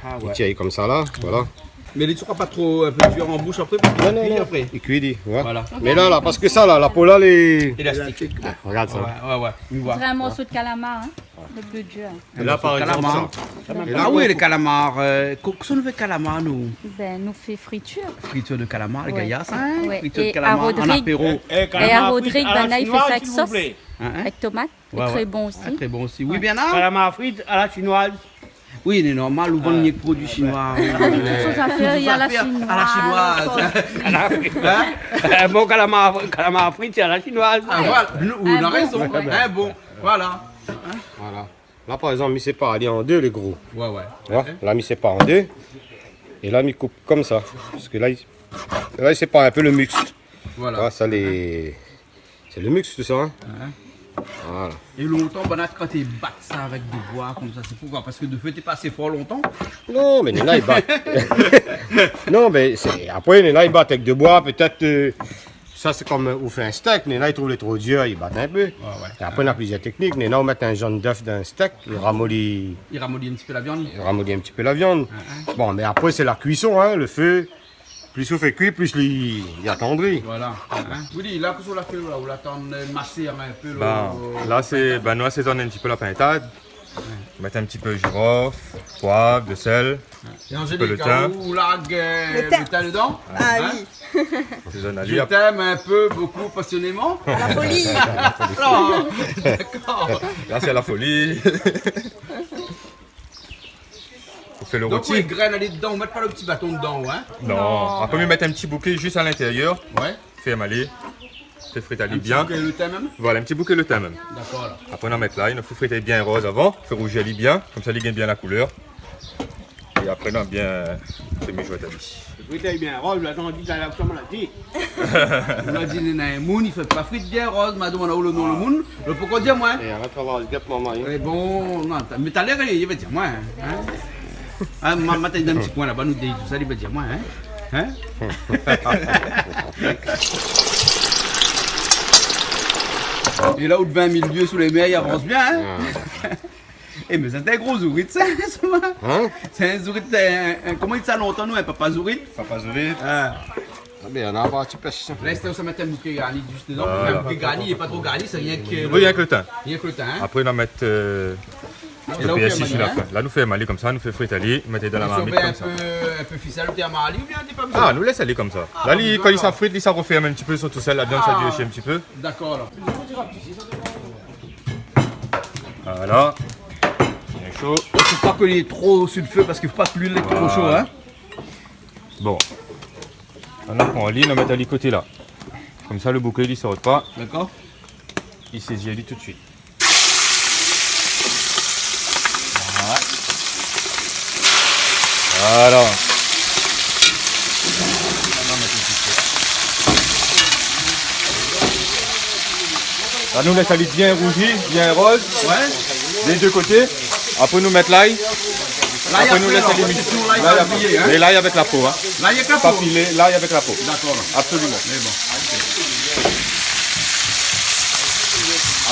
A, oué. Mi tienn konmsa, la, voilà. Mé li sra pa tro, in pé dir an boush apré, parske li kui apré. Non, non, non. Li kui, li, ou oi. Voilà. Mé la, la, parske sa, la, la po la, lé élastik. A, rogard sa. Oué, oué, oué. On dirait un morceau de calamar, hein, le plus dur. É la, par égzanp, kalamar. Sa. É la, a oui, lé kalamar, eu, ko-, kosa nou fé kalamar, nou ? Ben, nou fé fritir. Fritir de kalamar, lé gayar, sa, in ? Oué. Fritir de kalamar an apéro. É a Rodrigue, é a Rodrigue, banna i fé sa avèk sos, avèk tomat. Oué, oué. Tré bon osi. Tré bon osi. Oui, bien, in ? Kalamar frit a la shinoiz. Oui, lé normal, ou vann rienk produi shinoi. Tout sos a fé a la shinoiz. A la shinoiz. In ? Bon kalamar, kalamar frit, sé a la shinoiz. A, voilà. Nou, ou na rézon. In, bon, voilà. In ? Voilà. La, par égzanp, mi sépar ali an dé, lé gro. Oué, oué. Ou oi, la, mi sépar an dé. É la, mi koup konmsa. Parske la, li, la, li sépar in pé lo misk. Voilà. Ou oi, sa, lé, sé lo miks, tousa, in ? Oué. Voilà. É lontan, banna, kan té i bat sa avèk do boi, konmsa, sé poukoi ? Parske do fé té pa asé for lontan ? Non, mé néna i bat. Non, mé sé, apré, néna i bat avèk do boi, pétèt, eu, sa, sé konm, eu, ou fé in stèk, néna i trouv lé tro dir, i bat in pé. Oué, oué. É apré, néna plizièr téknik. Néna ou mèt in zone d'œuf dan in stèk, i ramoli. I ramoli in ti pé la viann. I ramoli in ti pé la viann. Oué, oué. Bon, mé apré, sé la kuison, in, lo fé. Plis ou fé kui, plis li, li atandri. Voilà. In ? Oui, la, kosa ou la fé la, ou la atann, eu, masé in pé lo, lo pin. Ben, la, sé, ben, nou, sé zone in ti pé la pintad. Oué. Mèt in ti pé jirof, poiv, do sèl, in ti pé lo tin. É an zénéral, ou larg, eu, lo tin dedan ? Lo tin. A oui. Sé zone ali. Je t'aime un peu, beaucoup, passionnément. La folie. Non, dakor. La, sé la foli. Ou fé lo roti. Donk, ou grène ali dedan, ou mèt pa lo ti baton dedan, ou, in ? Non. Non. Apré, mi mèt in ti bouké zis a lintérièr. Oué. Fé malé. Fé frit ali bien. In ti bouké lo tin mèm ? Voilà, in ti bouké lo tin mèm. Dakor, alor. Apré, nou mèt la, nou fé frit ali bien roz avan. Fé rouzi ali bien. Konmsa, li gingn bien la koulèr. É apré, nou bien fé mi zouèt ali. Frit ali bien roz, la, ou la di, la, la, koman la di ? Ou la di, néna in moun i fé pa frit bien roz, madam, ou la ou lo non lo moun, lo pokor di amoin. É, arèt, ou va gèt momon, in. É bon, non, ta-, mé talèr, li va di amoin, in. A, ma, ma, té dan in ti koin laba, nou dé, tousa, li va di amoin, in. In ? É la, ou té vin milié sou lé mèr, i avans bien, in ? A. É, mé sé in gro zourit, sa, sa va. In ? Sé in zourit, in, in, koman i di sa lontan, nou, in papa zourit ? Papa zourit. A. A ben, na pa ti pèsh. La, sé, ou sa mèt in bouké garni zis dedan. Voilà. In bouké garni, lé pa tro garni, sé rienk lo, rienk lo tin. Rienk lo tin, in. Apré, nou va mèt, eu, lo pèrsi si la fin. É la, ou fé malé. La, nou fé malé konmsa, nou fé frit ali, mèt dan la marmit konmsa. Ou fé in pé, in pé fisèl, ou té amar ali, oubien ou té pa bezoin ? A, nou lès ali konmsa. A, la, li, kan li sa frit, li sa rofèrm in ti pé son tousèl ladan, sa i dir osi in ti pé. Dakor, alor. Voilà. Bien sho. Fo pa ke li lé tro si lo fé parske fo pa ke luil lé tro sho, in. Voilà. Bon. Ann pran ali, nou mèt ali koté la. Konmsa, lo bouké, li sort pa. Dakor. Li sézi ali tout suit. Voilà. Voilà. La, nou lès ali bien rouzi, bien roz. Oué. Dé dé koté. Apré, nou mèt lay. Lay apré, nou lès ali. Lay apré, alor, sé toultan lay pa oublié, in. Mé lay avèk la po, in. Lay avèk la po. Pa filé, lay avèk la po. Dakor. Absoliman. Mé bon.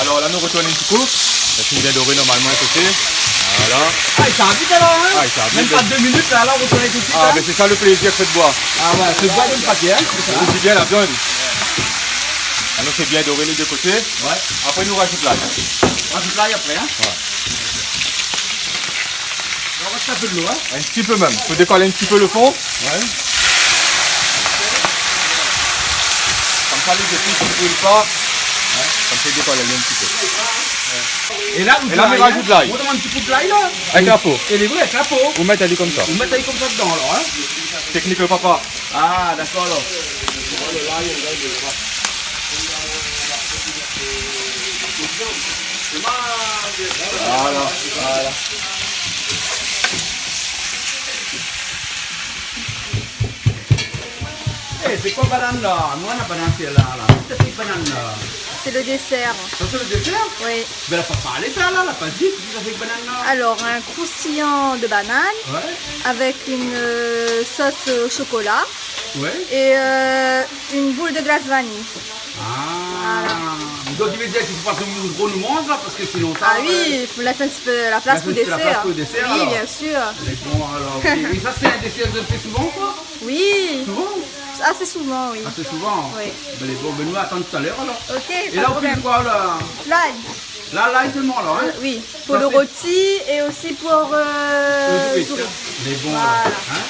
Alor la, nou rotourn in ti kou. Sa fine bien doré normalman in koté. Voilà. A, i sava vit alor, in ? A, i sava vit. Mèm pa dé minit la, la, ou rotourn tout suit, in ? A, mé sé sa lo plézir èk fé d'boi. A oué, fé d'boi i donn pa kèr, in, sé sa. Ou di bien la viann. La, nou fé bien doré lé dé koté. Oué. Apré, nou razout lay. Razout lay apré, in ? Oué. I rès in pé dolo, in ? In ti pé mèm. Fo dékol in ti pé lo fon. Oué. Konmsa, lé zépis i bril pa. Oué. Konmsa, i dékol in ti pé. É la, ou razout lay. Ou mèt in ti kou d'lay la. Avèk la po. É lé vré, avèk la po. Ou mèt ali konmsa. Ou mèt ali konmsa dedan, alor, in ? Téknik lo papa. A, dakor, alor. Voilà, voilà. É, É sé koi banane la ? Moin, la banane, sé la, la. Kosa i fé banane la ? C'est le dessert. Sa sé le désèr ? Oui. Bin, la pa parlé sa la, la pa di kosa i fé banane la. Alors, un croustillant de banane, ouais, avec une, euh, sauce au chocolat, ouais, et, euh, une boule de glace vanille. Ah. Voilà. Donk i vé dir k'i fo pa tro nou manz la, parske sinon sa... Ah oui, i fo lès in ti pé la plas pou désèr. Lès in ti pé la plas pou désèr, alor. Oui, bien sûr. Mé bon, alor, OK. É sa sé in désèr zot i fé souvan, sa ? Oui. Souvan ? Asé souvan, oui. Asé souvan ? Oui. Bin, lé bon, bin, nou atann talèr, alor. OK, pa de problèm. É la, ou fé koi, la ? Lay. La, lay solman, la, in ? Euh, oui, pour le rôti et aussi pour, euh, le zourit. Sa sé pou zourit. Lé bon, alor. Voilà. In ?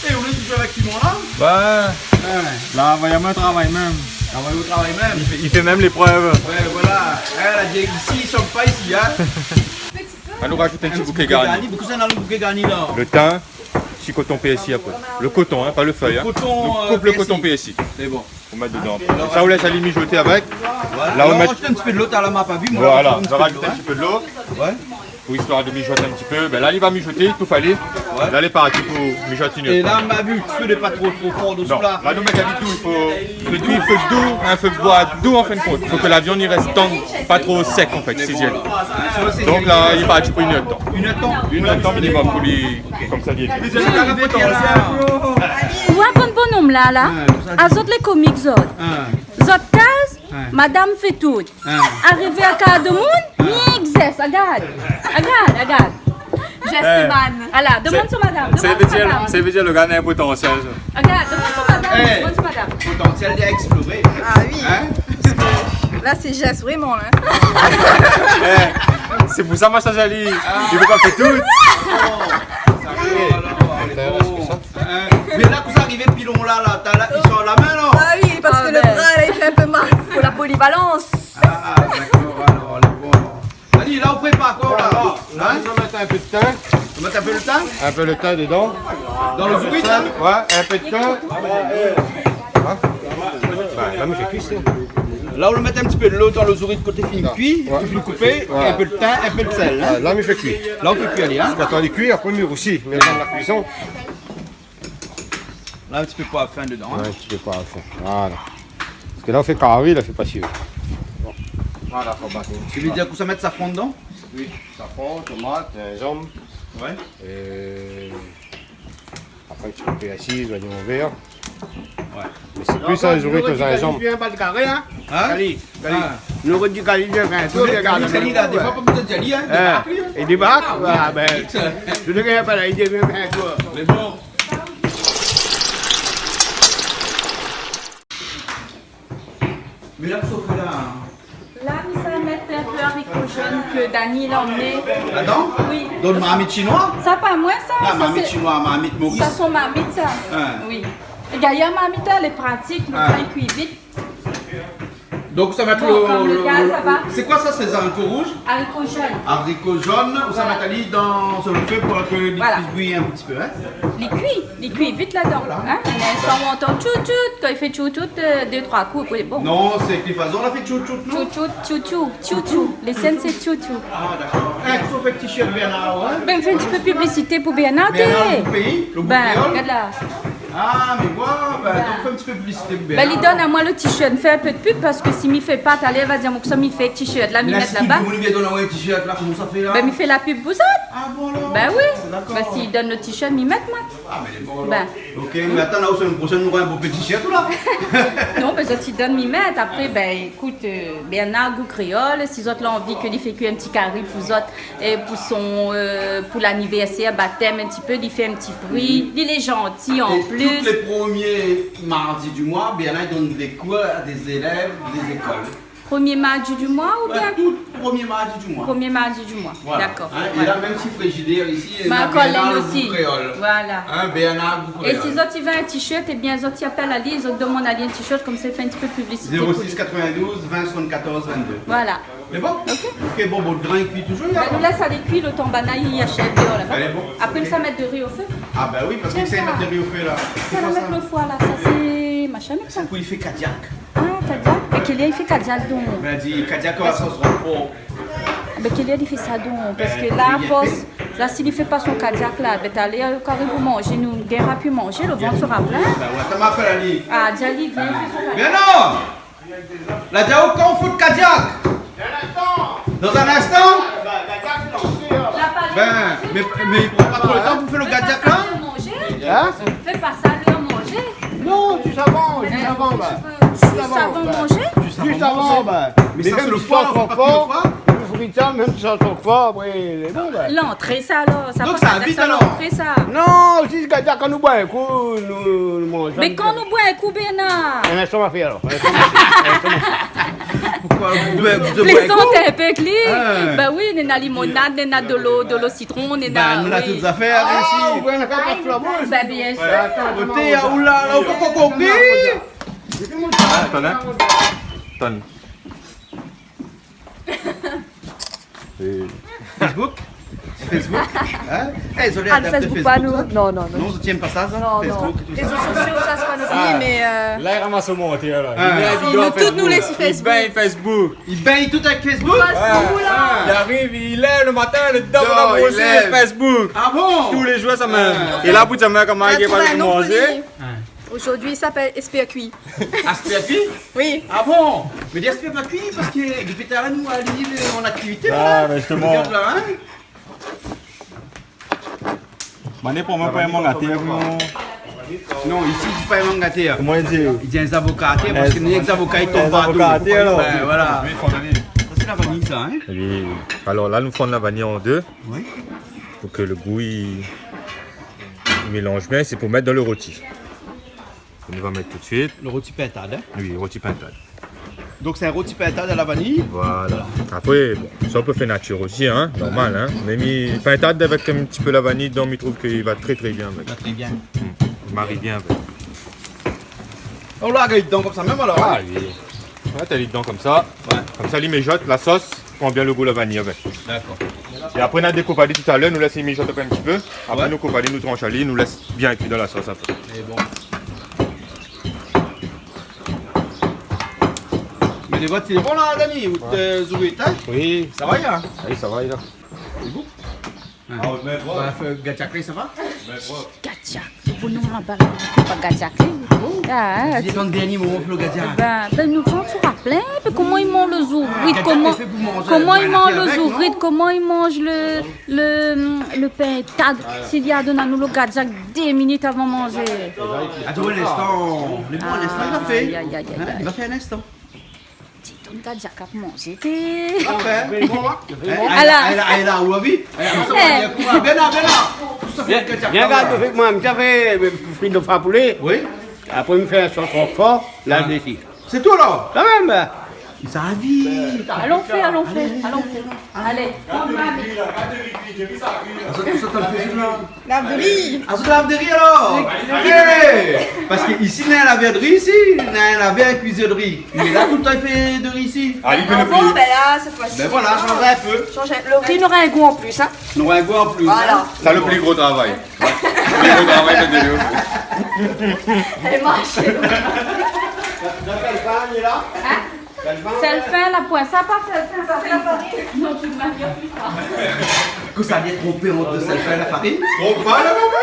É ou lé toujour avèk piman, la ? Bin, la, voyé amoin travay mèm. Travay o travay mèm. I fé, i fé mèm léprèv. Ouais, voilà. In, la di, isi, i shanj pa isi, in. Anou rajout in ti bouké garni. In ti bouké garni. Poukosa néna lo bouké garni, la ? Le tin. Ti koton pèrsi apré. Le koton, in, pa le fèy, in. Koton, nou koup le koton pèrsi. Lé bon. Ou mèt dedan. Sa, ou lès ali mijoté avèk. Voilà. La, ou mèt in ti pé dolo, la, ma pa vi, moin. Voilà, ou rajout in ti pé dolo. Ouais. Pou istoir de mijoté in ti pé. Bin la, li va mijoté, tout falé. Ouais. La, lé parti pou mijoté. É la, ma vi, le fé lé pa tro, tro for desi la. Non. La, nou mèt ali dou, i fo, fé dou, fé dou, in fé boi dou, an fin de kont. I fo ke la viann i rès tann, pa tro sèk, an fèt, si zèl. Donk la, li lé parti pou inn èr d'tan. Inn èr d'tan ? Inn èr d'tan minimum pou li Konmsa, li lé bien. Ou aprann bonom la, la. Azot lé komik, zot. Zot kaz, madam fé tout. Arivé a kaz demoun, mi égzès. Agard, agard, agard. Gèstman. Ala, demann son madam, demann son madam. Sa i vé dir, sa i vé dir le gars néna in potansièl, sa. Agard, demann son madam, demann son madam. Potansièl a èksploré. Ah oui. In ? La sé gès vréman, la. Sé pou sa moin sa jali. Li vé pa fé tout. Sa i vé, alor, alor, alor. In, mé la, kosa i ariv pilon la, la, talèr, i sort la min, non ? Ah oui, parske le bra la, i fé in pé mal. Pou la polivalans. Ah, ah, dakor, alor, alor, bon. Alé, la, ou prépar koi, la ? In ? La, nou sa mèt in pé de tin. Ou mèt in pé de tin ? In pé de tin dedan. Dan le zourit, la ? Ouais, in pé de tin. In ? Bin, la, mi fé kui, sé. La, ou mèt in ti pé dolo dan le zourit koté fine kui, koté fine koupé, in pé de tin, in pé de sèl, in ? Ouais, la, mi fé kui. La, ou fé kui, alé, in ? Atann, li kui, apré, mi rousi. Mi atann la kuison. La, in ti pé poiv fin dedan, in ? Ouais, in ti pé poiv fin. Voilà. Parske la, ou fé kari, la, fé pa si. Voilà, fo bat. Sa i vé dir ke ou sa mèt safran dedan ? Oui, safran, tomat, zinzanm. Ouais. É apré, in ti pé pèrsi, zoignon vèr. Ouais. Mé sé plis sa, lé zourit o zinzanm. Donk, nou noré di kali, bien bat karé, in ? In ? Kali, kali. Ah. Nou noré di kali, bien fé in tour, kali, bien gard, kali, la, défoi, pa bezoin di ali, in, débark, li, in. É débark, ah, bin, ou lé pa la, li vien fé in tour. Mé bon. Mé la, kosa ou fé la, in ? La, mi sa mèt in pé zariko zone ke Dani la amenn. Ladan ? Oui. Dan marmit shinoi ? Sa pa moin, sa. Ah, sa marmit shinoi, marmit Moris. Sa son marmit, sa. In. Oui. É gayar marmit la, lé pratik, le tan i kui vit. Donk, ou sa mèt le, le, le, sé koi sa, sé zariko rouz ? Zariko zone. Zariko zone, ou sa mèt ali dan, su le fé pou ke li puisse bouillir un petit peu, in ? Li kui, li kui vit ladan, in ? Voilà. Mé sa, ou antann tchout-tchout, kan li fé tchout-tchout, euh, dé, troi kou, apré, bon. Non, sé ki fason la fé tchout-tchout, non ? Tchout-tchout, tchout-tchout, tchout-tchout. Lé sèn, sé tchout-tchout. Ah, dakor. In, ou fé tchout-tchout, Bernard, ouais ? Bin, mi fé in ti pé piblisité pou Bernard, Bernard, le péi, le group kréol. Bin, gard la. Ah, mé voilà, bin, donk, fé in ti pé piblisité pou Bernard. Bin, li donn amoin le t-shirt, fé in pé de pub, parske si mi fé pa, talèr, va dir, moin, kosa mi fé t-shirt la, mi mèt laba. Mé si tout le moun i vien donn amoin in t-shirt la, koman sa fé la ? Bin, mi fé la pub pou zot. Ah bon, alor ? Bin oui. Dakor. Bin, si li donn le t-shirt, mi mèt, moin. Ah, mé lé bon, alor. Bin. OK, mé atann, la, la semaine prochaine, nou nora in bo t-shirt, la. Non, bin, zot i donn, mi mèt. Apré, bin, ékout, euh, Bernard Gou Kréol, si zot la anvi ke li fé kui in ti kari pou zot, é pou son, euh, pou lanivèrsèr, batèm, in ti pé, li fé in ti pri. Mhm. Li lé zanti an plis. Et tous les premiers mardis du mois, Bernard donne des cours à des élèves des écoles. Premier mardi du mois ou bien ? Ouais, tout premier mardi du mois. Premier mardi du mois. Voilà. Dakor. In, é la, mèm si frizidèr isi, Bernard Gou Kréol. Voilà. In, Bernard Gou Kréol. É si zot i vé in t-shirt, ébin, zot i apèl ali, zot i demann ali in t-shirt, konmsa i fé in ti pé piblisité pou li. Zéro six quatre-vingt-douze vingt soixante-quatorze vingt-deux. Voilà. Lé bon ? OK. OK, bon, bon, le grin i kui toujour, la. Bin, nou lès ali kui, le tan banane i ashèv deor laba. Lé bon. Apré, mi sa mèt de ri o fé. Ah, bin oui, parske sa, i mèt de ri o fé, la. Sé koi, sa ? Sa, mi mèt le foi, la. Sa, sé machin, sa. Pou li fé kadiak. Ah, kadiak. Mé kèl èr i fé kadiak, donk ? Bin, di kadiak, sa sera fort. Bin, kèl èr i fé sa, donk ? Parske la, a fors, La, si li fé pa son kardiak la, bin, talèr, kan li pou manzé, nou gingn pa pi manzé, lo vant sra plin. Bin ouais, sa ma fé la li. Ah, di ali, vien, fé son kardiak. Mé non ! La di aou kan ou fout kardiak ? Dan in instan. Dan in instan ? Bin, mé, mé li pran pa tro lo tan pou fé lo kardiak la ? Hein ? Fé pa sa, li manzé. Non, zis avan, zis avan, bin. Zis avan manzé ? Zis avan, bin. Mé sa, sé lo soir, fo pa tro for. Lo frit, sa, mèm si sa tro for, apré, lé bon, bin. Lantré, sa, alor. Donk, sa pa sa vit, alor. Lantré, sa. Non, zis kardiak, kan nou boir in kou, nou, nou manz. Mé kan nou boir in kou, Bernard. In instan, ma fé, alor. In instan, ma fé. Pourquoi vous buvez, vous buvez un coup ? Plézant in pé èk li. Ah. Bin oui, néna limonad, néna dolo, dolo sitron, néna, oui. Bin, nou néna tout zafèr isi. Ah, ouais, nou néna pa de flamo. Bin, bien sir. Ouais. Koté, ah, oula, la, ou pé pa konpri. Ah, atann, hein. Atann. Euh, Facebook ? Facebook ? Hein ? Eh, zot lé adepte Facebook, sa ? Ah, Facebook pa nou. Non, non, non. Non, zot i èm pa sa, sa ? Non, non. Facebook, tout sa. Rézo sosio, sa, sé pa nout truc, mé, euh, la, li ramas lo mont, la. Ah. Li lèv, li dor tout Facebook. Nou lé si Facebook. Li bingn Facebook. Li bingn tout avèk Facebook ? Ouais. Li ariv, li lèv lo matin, li dor, li lèv. Facebook. Ah bon ? Tou lé zour, sa mèm. Ah. É la, pou di amoin koman li gingn pa manzé. Aujourd'hui, ça s'appelle espère cuit. Espère cuit ? Oui. Ah bon ? Mé di espère pa kui, parske dopi talèr nou, ali, lé an aktivité, la. Ah, mé zistoman. Regard la, hein ? Mané, pou moin, pa in mang atèr, non. Non, isi, sé pa in mang atèr. Koman i di ? I di in zavoka atèr, parske néna zavoka i tonm partou. In zavoka atèr, alor. Ouais, voilà. Sa, sé la vaniy, sa, hein ? Oui. Alor la, nou fonn la vaniy an dé. Oui. Pou ke lo gou, i, i mélanz bien, sé pou mèt dan lo roti. Nou va mèt tout suit. Lo roti pintad, hein ? Oui, roti pintad. Donk, sé in roti pintad a la vaniy. Voilà. Apré, bon, sa, ou pé fé natir osi, hein, normal, hein. Mé mi pintad avèk in ti pé la vaniy dedan, mi trouv ke li va trè, trè bien avèk. Va trè bien. Hmm. I mari bien avèk. Ou la gingn dan konmsa mèm, alor, hein ? Ah, oui. Ouais, ou la gingn dan konmsa. Ouais. Konmsa, li mijot, la sos i pran bien lo gou la vaniy avèk. Dakor. É apré, nou dékoup ali talèr, nou lès ali mijot apré in ti pé. Apré, ouais, nou koup ali, nou transh ali, nou lès bien kui dan la sos apré. É bon. Mé lo vot, lé bon la, Dani, ou té zourit, hein ? Oui. Sa va, ya ? Oui, sa va, ya. Lé bon ? Ah, mé bon. Bah, fé gadiak, sa va ? Mé bon. Gadiak. Pou nou, la, pa gadiak. Ah, sé dan dernié moman, fé lo gadiak. Bin, bin, nou, kan nou sra plin, mé koman i manz lo zourit, koman, koman i manz lo zourit, koman i manz lo, lo, lo pintad, si li la donn anou lo gadiak dé minit avan manzé. Atann in instan. Lé bon, in instan, li va fé. Aïe, aïe, aïe, aïe, aïe. Hein, li va fé in instan. Ti tonn gadiak ap manzé, té. Parfé. Bon, hein. Hein, ala. Ala, ala, ou la vi ? Hein, Bernard, Bernard. Tout sa fé gadiak. Vien, vien gard avèk moin, mi sa fé, euh, frit de fa poulé. Oui. Apré, mi fé in sos roquefort la dési. Sé tou, la ? Kan mèm. Sa vi. Alon fé, alon fé, alon fé. Alé. Gard lo ri la, gard lo ri, mi sa ri la. Ah, sa, sa, sa, sa fé la. Lav de ri. Ah, zot i lav de ri, alor ? Oui. Eh, parske isi, néna in lavèr de ri isi, néna in lavèr, in kuizèr de ri. Mé la, toultan, i fé de ri isi. Ah, li fé lo ri. Ah bon, bin la, sèt foi-si. Bin voilà, shanz in pé. Shanz in-, lo ri nora in gou an plis, hein. Nora in gou an plis, hein. Voilà. Sa, lo pli gro travay. Lo pli gro travay, sé de lo ri. É marsh. Hein ? Sèlfin, la poin. Sa pa sèlfin, sa sé la farine. Non, tout manièr, pli tar. Kosa, li la tronpé ant sèlfin é la farine ? Tronp pa, la, papa.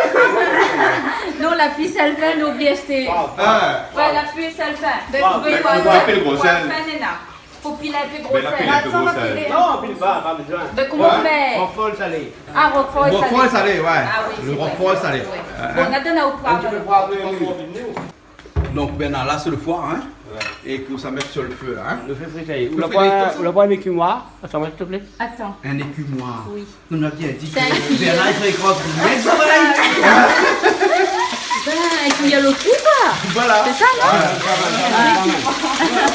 Non, la pi sèlfin, nou la oubli ashté. Ah. Ouais, la pi sèlfin. Bin, ou pé pa apèl gro sèl. Sèlfin, néna. Fo pil in pé gro sèl. Bin, la pil in pé gro sèl. Non, pil pa, pa bezoin. Bin, koman i fé ? Roquefort salé. Ah, roquefort salé. Roquefort salé, ouais. Ah oui, sé vré. Lo roquefort salé. Ouais. Bon, nou la donn aou poiv. In ti pé poiv, oui. Donk, Bernard, la, sé lo foi, hein, é ke sa mèt su lo fé, hein. Lo fé frété. Ou la poin in ékumoir, atann, siouplé. Atann. In ékumoir. Oui. Nou la bien di ke Bernard i frékant bien lo soléy. Bin, épi néna lo trou, koi. Voilà. Sé sa, non ? Ouais, ouais, ouais, ouais.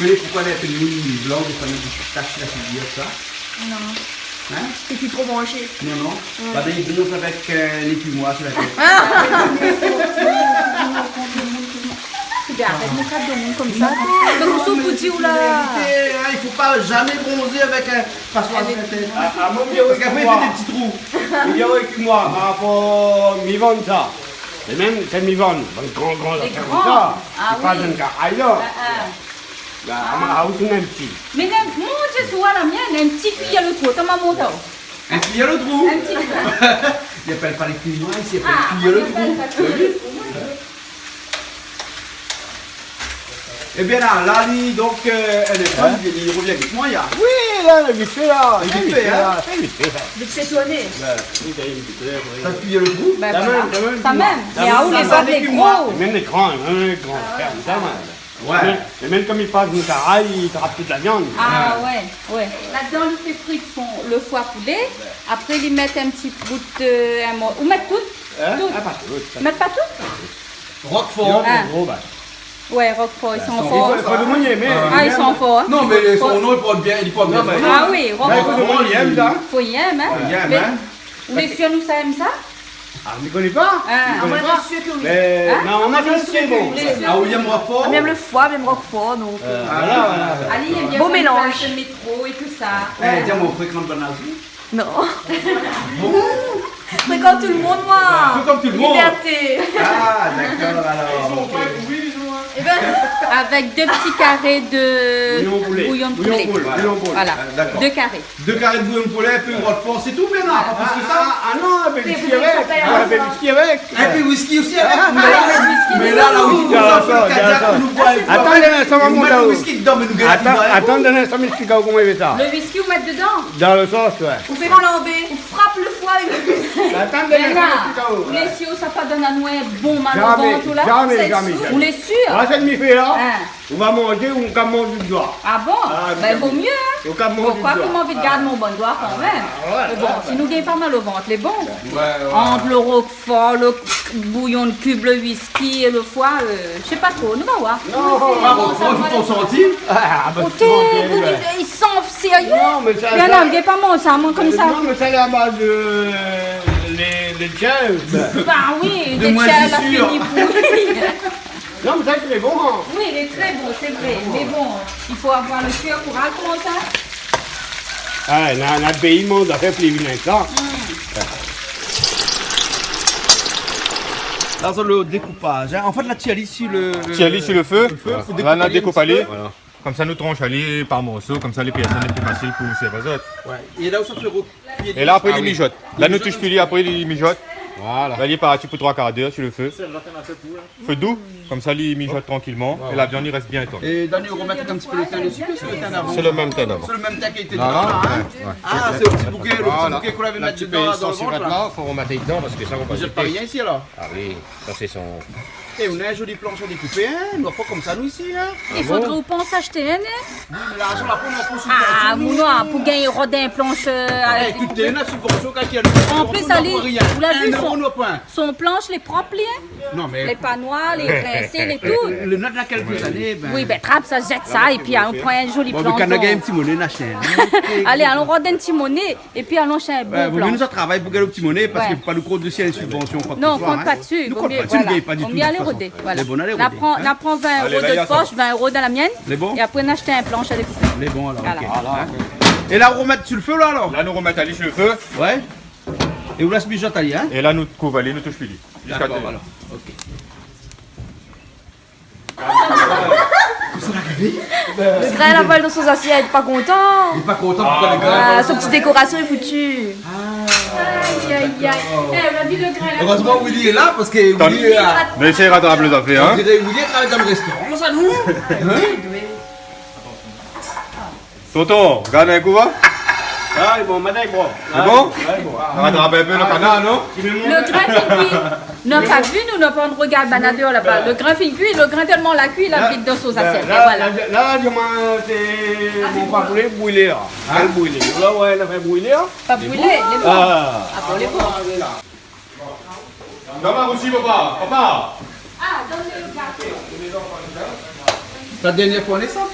Mé poukoi la fé in moul blan, sa mèt dé ti tash la figir, sa ? Non. Hein ? Sé pi tro manzé. Non, non. Ouais. Bah, bin, i bronz avèk, euh, lékimoir su la tèt. Ah ! Sé bien, avèk mon kat de moun konmsa. Donk, ou sou pou di ou la. Hein, i fo pa zamé bronzé avèk, euh, pasoir su la tèt. Ah, ah, moin, mi di, parske apré, i fé dé ti trou. Mi di, lékimoir, par rapor, mi vann sa. É mèm, kan mi vann, bann gran, gran zafèr konmsa. Ah oui. Sé pa dan karay la. Ah, ah. La, ah, ou fé in ti. Mé non, mon Dieu, sou la mienne, in ti kiyèr lo trou. Atann, ma montr aou. In kiyèr lo trou. In ti kiyèr. I apèl pa lé kinois isi, i apèl kiyèr lo trou. Ah, i apèl sa kiyèr lo trou. Ébin la, la, li, donk, euh, èl lé fran, li, li rovien avèk moin, la. Oui, la, vit fé, la. Vit fé, hein. Vit fé, la. Vit fé tourné. Sa kiyèr lo trou. Bin voilà. Sa mèm. Mé aou, lé zot lé gro. Mèm lé gran, mèm lé gran. Ah ouais. Sa mèm. Ouais. Mé, mé mèm kom li pas dan karay, li trap tout la viann. Ah ouais, ouais. Ladan, li fé frir son, lo foi poulé. Apré, li mèt in ti bout, euh, in mor-, ou mèt tout ? Hein ? Tout. Ah, pa tout, pa tout. Mèt pa tout ? Roquefort. Ah. Gro, ba. Ouais, Roquefort, i san for. Fo, fo demoun i èm, hein. Ah, i san for, hein. Non, mé son non, li port bien, li port bien son non. Ah oui, Roquefort. Fo demoun i èm, hein. Fo i èm, hein. Fo i èm, hein. Mé ou lé sir nou sa èm sa ? Ah, mi koné pa. Ah. Mi koné pa. Mé normalman, sé bon. Ah, ou i èm Roquefort ? Ah, mi èm lo foi, mi èm Roquefort, donk, euh, voilà, voilà. Bon mélanz. Ali i èm bien métro é tousa. Eh, di amoin, ou frékant bann la osi ? Non. Bon. Frékant tout lo moun, moin. Frékant tout lo moun. Liberté. Ah, dakor, alor, OK. Ébin, avèk dé ti karé de bouyon poulé. Bouyon poulé. Bouyon poulé. Voilà. Ah, dakor. Dé karé. Dé karé de bouyon poulé, in pé Roquefort, sé tou, mé non, pa plis ke sa. Ah, ah, ah non, in pé whisky avèk. In pé whisky avèk. In pé whisky osi avèk. Ah, mé la, la, whisky, nou sa fé lo kardiak, nou boir. Atann, atann, sa va mont la. Whisky dedan, mé nou gingn. Atann, atann, mi èksplik aou koman i fé sa. Lo whisky, ou mèt dedan ? Dan lo sos, ouais. Ou fé flanbé, ou frap lo foi avèk lo whisky. Atann, mi èksplik aou. Ou lé sir sa pa donn anou in bon mal o vant, ou la ? Zamé, zamé, zamé. Ou lé sir ? Ou va manzé, ou kap manz out doi. Ah bon ? Ah, bin, vo mié, hein. Ou kap manz out doi. Poukoi, koman vi gard mon bann doi kan mèm ? Ah, ouais, ouais. Mé bon, si nou gingn pa mal o vant, lé bon. Ouais, ouais. Ant lo Roquefort, lo bouyon de kib, lo whisky é lo foi, euh, mi sé pa tro, nou va voir. Non, pa tro, fo pa santi. Ah, bin, OK, ou di, i san sérié. Non, mé sa, i gingn pa manz sa, moin, konmsa. Non, mé sa, lé a baz de, euh, lé, lé tjèv. Ba oui, lé tjèv la fini pouri. Non, mé sa, lé bon, hein. Oui, lé tré bon, sé vré. Mé bon, i fo avoir lo kèr, kouraz, koman sa ? Ah, na, na péi, mon zafèr pli vin avèk sa. La, sé lo dékoupaz, hein. An fèt, la, ti ali si lo, lo, ti ali si lo fé. Lo fé, fo dékoup ali in ti pé. La, na dékoup ali. Voilà. Konmsa, nou transh ali par morso. Konmsa, lé pèrsone lé pli fasil pou sèrv azot. Ouais. É la, ou sa fé ro- É la, apré, li mijot. La, nou toush pi li, apré, li mijot. Voilà. La, li lé parti pou troi kar d'èr si lo fé. Fé dou, konmsa, li mijot trankilman. É la viann, li rès bien tann. É Dani, ou romèt in ti pé lo tin dési, sé lo tin d'avan ? Sé lo mèm tin d'avan. Sé lo mèm tin ki lété la, hein ? Ouais, ouais. Ah, sé lo ti bouké, lo ti bouké k'ou lavé mèt dedan, la, dan lo vant, la. Fo romèt dedan, parske sa, ou va pa zété. Ou zèt pa rien isi, la ? Ah oui. Sa, sé son... É, nou na in zoli plansh a dékoupé, hein ? Nou na pa konmsa, nou, isi, hein ? I fodré ou pans ashté inn, hein ? Oui, mé larzan, la, pou nou, pou sibvansion, nou. Ah, nou, pou gingn rod in plansh, euh, a dékoupé. Eh, tout lé na sibvansion, kan i a lo... An plis, ali, ou la vi, son, son plansh lé prop, li, hein ? Non, mé lé pa noir, lé rinsé, lé tout. Lo not na kèlk zané, bin. Oui, bin, trap sa, zèt sa, épi alon pran in zoli plansh. Bon, mé kan nou gingn in ti moné, na shèn, hein ? Alé, alon rod in ti moné. Épi alon ashté in bon plansh. Ouais, vo mié nou sa travay pou gingn lo ti moné, parske fo pa nou kont dési in sibvansion, koi ke se soi, hein. Non, kont pa dési, vo mié, voilà. Nou kont pa dési, nou gingn pa ditou, de tout fason. Vo mié alé rodé, voilà. Lé bon, alé rodé. Na pran, na pran vin éro dan out pos, vin éro dan la mienne. Lé bon. É apré, na ashté in plansh a dékoupé. Lé bon, alor, OK. Voilà. Hein ? É la, ou romèt si lo fé, la, alor ? La, nou romèt ali si lo fé. Ouais. É ou lès mijot ali, hein ? É la, nou kouv ali, nou toush pi li. Dakor, alor. OK. Kosa la arivé ? Lo grin la pa dan son zasièt, li lé pa kontan. Li lé pa kontan, poukoi lo grin ? Ah, son ti dékorasion lé fouti. Ah, dakor. Aïe, aïe, aïe. Eh, ou la vi lo grin la. Erèzman, Willy lé la, parske Willy, euh, mé sé ratrap lé zafèr, hein. On diré Willy i travay dan lo réstoran, sa, non ? Hein ? Tonton, gard in kou, va. Ah, lé bon, madam, lé bon. Lé bon ? Ouais, bon. Nou ratrap in pé lo kanar, non ? Lo grin fine kui. Nou la pa vi, nou, nou la pa regard bann la déor laba. Lo grin fine kui, lo grin tèlman la kui, la vid dan son zasièt. É voilà. La, la, la, di amoin, sé mon pa brilé, brilé, la. Hein ? Kèl brilé ? La, ouais, la fé brilé, la. Pa brilé, lé bon. Ah. Ah bon, lé bon. Donn amoin osi, papa. Papa. Ah, donn lo gato. Ta dernié foi, sa ?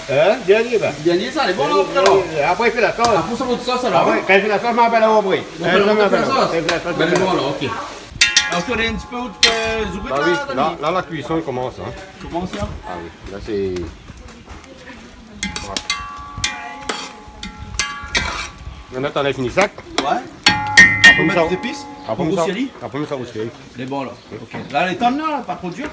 Hein ? Dernié, ba. Dernié, sa, lé bon, la, apré, la. Apré, i fé la sos. Apré, sa, lot sos, alor. Apré, kan i fé la sos, ma apèl aou apré. Ou apèl amoin pou fé la sos ? Hein, sa, sa, sa. Bin, lé bon, alor, OK. Alor, ou done in ti pé out, euh, zourit, la, Dani ? Ba oui, la, la, la kuison i komans, hein. Komans, hein ? Ah oui, la, sé Voilà. Mintnan, la fini sèk. Ouais. Apré, ou mèt sa, lé zépis, apré, ou sa, ou sa rosté. Lé bon, la. OK. La, lé tann, la, pa tro dir.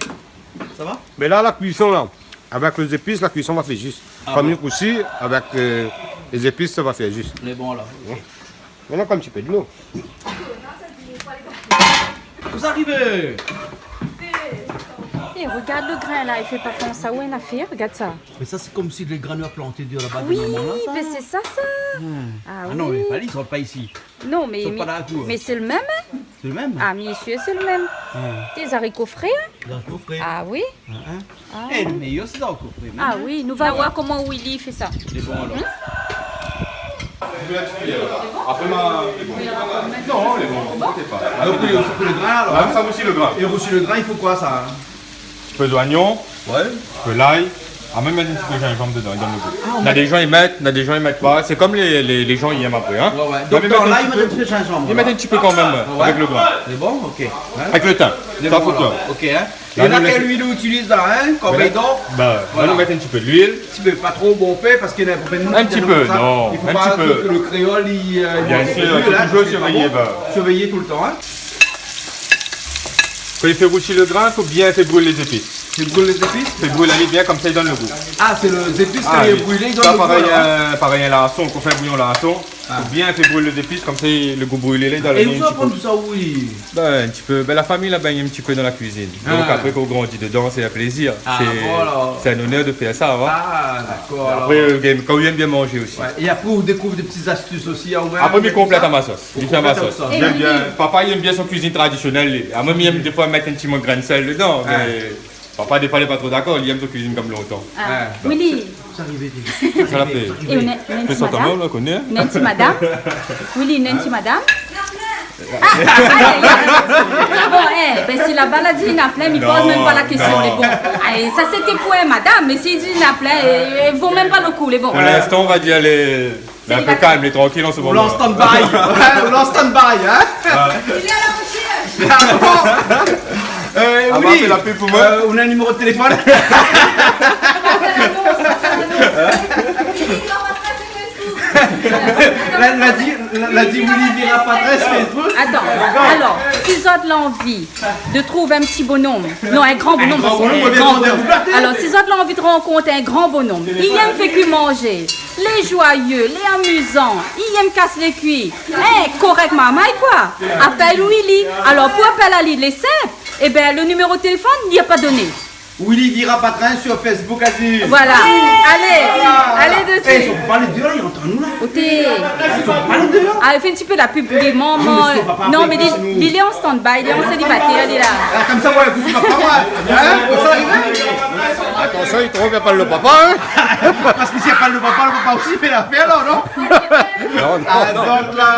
Sa va ? Mé la, la kuison, la, Avèk lé zépis, la kuison va fé zis. Ah bon ? Kom li rousi, avèk, euh, lé zépis, sa va fé zis. Lé bon, la. Ok. Mintnan, ankor in ti pé dolo. Kosa i ariv ? É, regard lo grin la, i fé pa pans aou in afèr, regard sa. Mé sa, sé komsi lé grin la planté dèyèr laba, oui, normalman, la, sa. Mé sé sa, sa. Hmm. Ah non, oui. Mé pa li, i sort pa isi. Non, mé, mé, mé sé lo mèm, hein ? Sé lo mèm ? Ah, bien sûr, sé lo mèm. Ah. Té zariko fré, hein ? Zariko fré. Ah oui. Ah, hein. Ah. Eh, lo méyèr, sé zariko fré mèm, hein. Ah oui, nou va voir koman Willy i fé sa. Lé bon, alor. Hmm ? Apré, ma, lé bon. Non, lé bon, inkièt pa. Donk, oui, ou rousi lo grin, alor, hein ? Sa rousi lo grin. É rousi lo grin, i fo koi, sa, hein ? Ti pé zoignon, ouais, ti pé lay, ah, mèm mèt in ti pé zinzanm dedan, i donn lo gou. Ah, on met... Na dé jan i mèt, na dé jan i mèt pa. Sé kom lé, lé, lé jan i èm apré, hein. Ouais, ouais. Donk, mèt dan lay, i mèt in ti pé zinzanm, mèt in ti pé kan mèm, ouais, avèk lo grin. Lé bon, ok. Hein ? Avèk lo tin. Lé bon, sa fo alor. Ok, hein. É la, kèl luil ou itiliz la, hein, kobay dor ? Voilà. La, nou mèt in ti pé luil. In ti pé, pa tro bonpé, parske na bonpé de moun i di konmsa, non, i fo pa ke lo kréol i, euh, i manz tro luil, hein, parske lé pa bon. Bien sûr, i fo toujour survéyé, ben. Survéyé toultan, hein. Kan i fé rousi lo grin, fo bien fé bril lé zépis. Fé bril lé zépis ? Fé bril ali bien, konmsa i donn lo gou. Ah, sé lé zépis ke i bril, i donn lo gou, alor, hein. Parèy, euh, parèy in larson, kan i fé bouyon larson, fo bien fé bril lé zépis, konmsa lo gou brilé la, i donn in ti pé. É ousa ou aprann tousa, oui ? Ben, in ti pé. Ben, la famiy la bingn in ti pé dan la kuizine. Donk apré, kan ou grandi dedan, sé in plézir. Ah, voilà. Sé, sé in onèr de fé sa, hein. Ah, dakor, alor. Apré, euh, kan ou èm bien manzé osi. Ouais, é apré, ou dékouv dé ti zastis osi, hein, ou mèm. Apré, mi konplèt a ma sos. Mi fé a ma sos. Ou konplèt a out sos. Li èm bien, papa, li èm bien son kuizine tradisionèl, li. Ah, moin, mi èm défoi mèt in ti moin grin sèl dedan, mé papa, défoi, lé pa tro dakor, li èm son kuizine kom lontan. Ah. Willy. Sa i ariv, sa i ariv. Sa la fé. É ou na, na in ti madam. Fé sa kanmèm, la, koné, hein. Na in ti madam. Willy, na in ti madam. Ah, ay, ay, ay. Bon, eh, ben, si laba la di na plin, mi poz mèm pa la késtion, lé bon. Ay, sa sété pou in madam, mé si li di na plin, eh, vo mèm pa lo kou, lé bon. Pou linstan, on va dir, lé Lé in pé kalm, lé trankil an se moman. Ou lé an stand-by. Ouais, ou lé an stand-by, hein ? Ouais. Il est à la recherche. Ah bon ? Euh, ah, oui, fé la pub pou moin. Euh, ou na in niméro de téléfone ? Pass l'annonce, pass l'annonce. La, la di, la, la di, Willy Vira Patresse Facebook. Atann, alor, si zot la anvi de trouv in ti bonom. Non, in gran bonom, in gran bonom, parske in gran bonom. Alor, si zot la anvi rankont in gran bonom, li èm fé kui manzé, lé zoiyé, lé amizan, li èm kas lé kui, in korèk marmay, koi. Apèl Willy. Alor, pou apèl ali, lé sinp. Ében, lo niméro téléfone, li lé pa doné. Willy Vira Patresse sur Facebook, a di. Voilà. Alé, alé dési. Eh, i son pa lé dé la, i antann anou la. Oté. I son pa lé dé la. Ah, fé in ti pé la pub pou li, momon. Non, mé li, li lé an stand-by, li lé an sélibatèr, li la. Ah, konmsa, ouais, ékout, pa moin. Hein ? Konmsa, li vien. Atansion, i tronp, i apèl lo papa, hein ? Parske si i apèl lo papa, lo papa osi i fé lafèr la, non ? Non, non, non. Ah, zot la,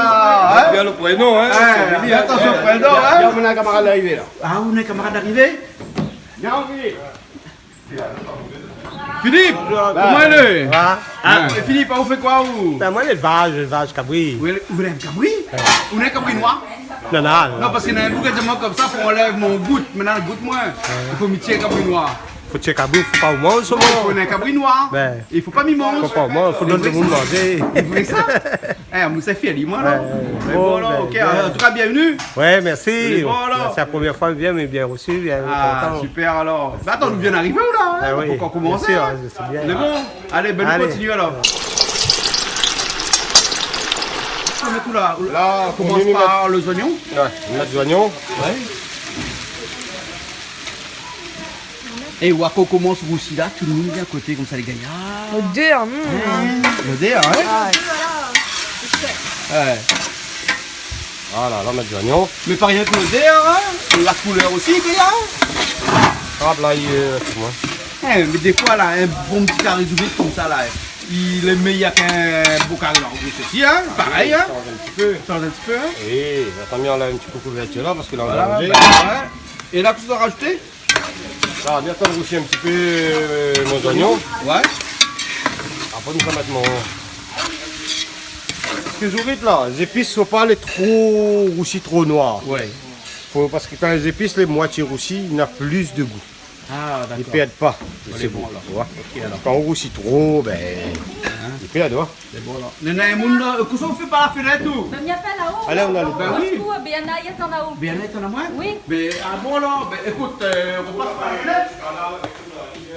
hein ? Bien lo prénon, hein ? Hein, atansion o prénon, hein ? Bien, mon kamarad la arivé la. Ah, ou na in kamarad arivé ? Bien anvi. Philippe, koman i lé ? Sa va ? Ah, Philippe, ou fé koi, ou ? Ben, moin, lélvaz, lélvaz kabri. Ou lé, ou lé in kabri ? Ouais. Ou lé in kabri noir ? Non, non, non. Non, parske na in boug la di amoin konmsa, pou anlèv mon gout, mintnan, gout moin. Ouais. I fo mi tié kabri noir. Fo tié kabri, fo pa ou manz, solman. I fo in kabri noir. Ben. I fo pa mi manz. Fo pa ou manz, fo donn demoun manzé. Sé vré sa ? Eh, moin sa fé ali, moin, la. Ouais, ouais, ouais. Mé bon, la, ben, ok, bien. An tou ka, bienvenu. Ouais, mèrsi. Lé bon, alor. Sé la promièr foi mi vien, mé bien resi, bien kontan. Ah, super, alor. Mé atann, nou vien d'arivé, la, hein ? Ah oui, bien sûr, hein, sé bien. Mé bon, alé, ben, nou kontinié, alor. Alé. Sa mèt tout la, la, nou komans par lé zoignon. Ouais, nou mèt zoignon. Ouais. É, wa, kan i komans rousi la, tout demoun i vien a koté konmsa, lé gayar. Lodèr, hmm. Hein, lodèr, hein ? Ah, ouais. Ouais. Voilà, la, nou mèt zoignon. Mé pa rienk lodèr, hein ? La koulèr osi, lé gayar, hein ? Rap la, i, euh, pou moin. Hein, mé défoi, la, in bon ti kari zoubit konmsa, la, lé méyèr k'in bon kari langlé osi, hein ? Parèy, hein ? Shanj in ti pé. Shanj in ti pé, hein ? Oui, atann, mi anlèv in ti pé kouvèrtir la, parske la, nou va manzé. Voilà, ben, ouais. É la, kosa ou sa rajouté ? La, mi atann rousi in ti pé, euh, mon zoignon. Ouais. Apré, nou sa mèt mon... Sak zot i vé la, zépis, fo pa lé tro rousi, tro noir. Ouais. Fo, parske kan lé zépis lé moitié rousi, li na plis de gou. Ah, dakor. Li pèrd pa de son gou, alor. Lé bon, tu vois. Ok, alor. Kan ou rousi tro, ben, li pèrd, hein. Lé bon, la. Néna in moun la, euh, kosa ou fé par la fenèt, ou ? Mé mi apèl anlèr. Alé, nou alé. Ben oui. Osekour, Béana i atann anlèr. Béana i atann anlèr ? Oui. Mé, ah bon, la, ben, ékout, euh, ou pas par la fenèt.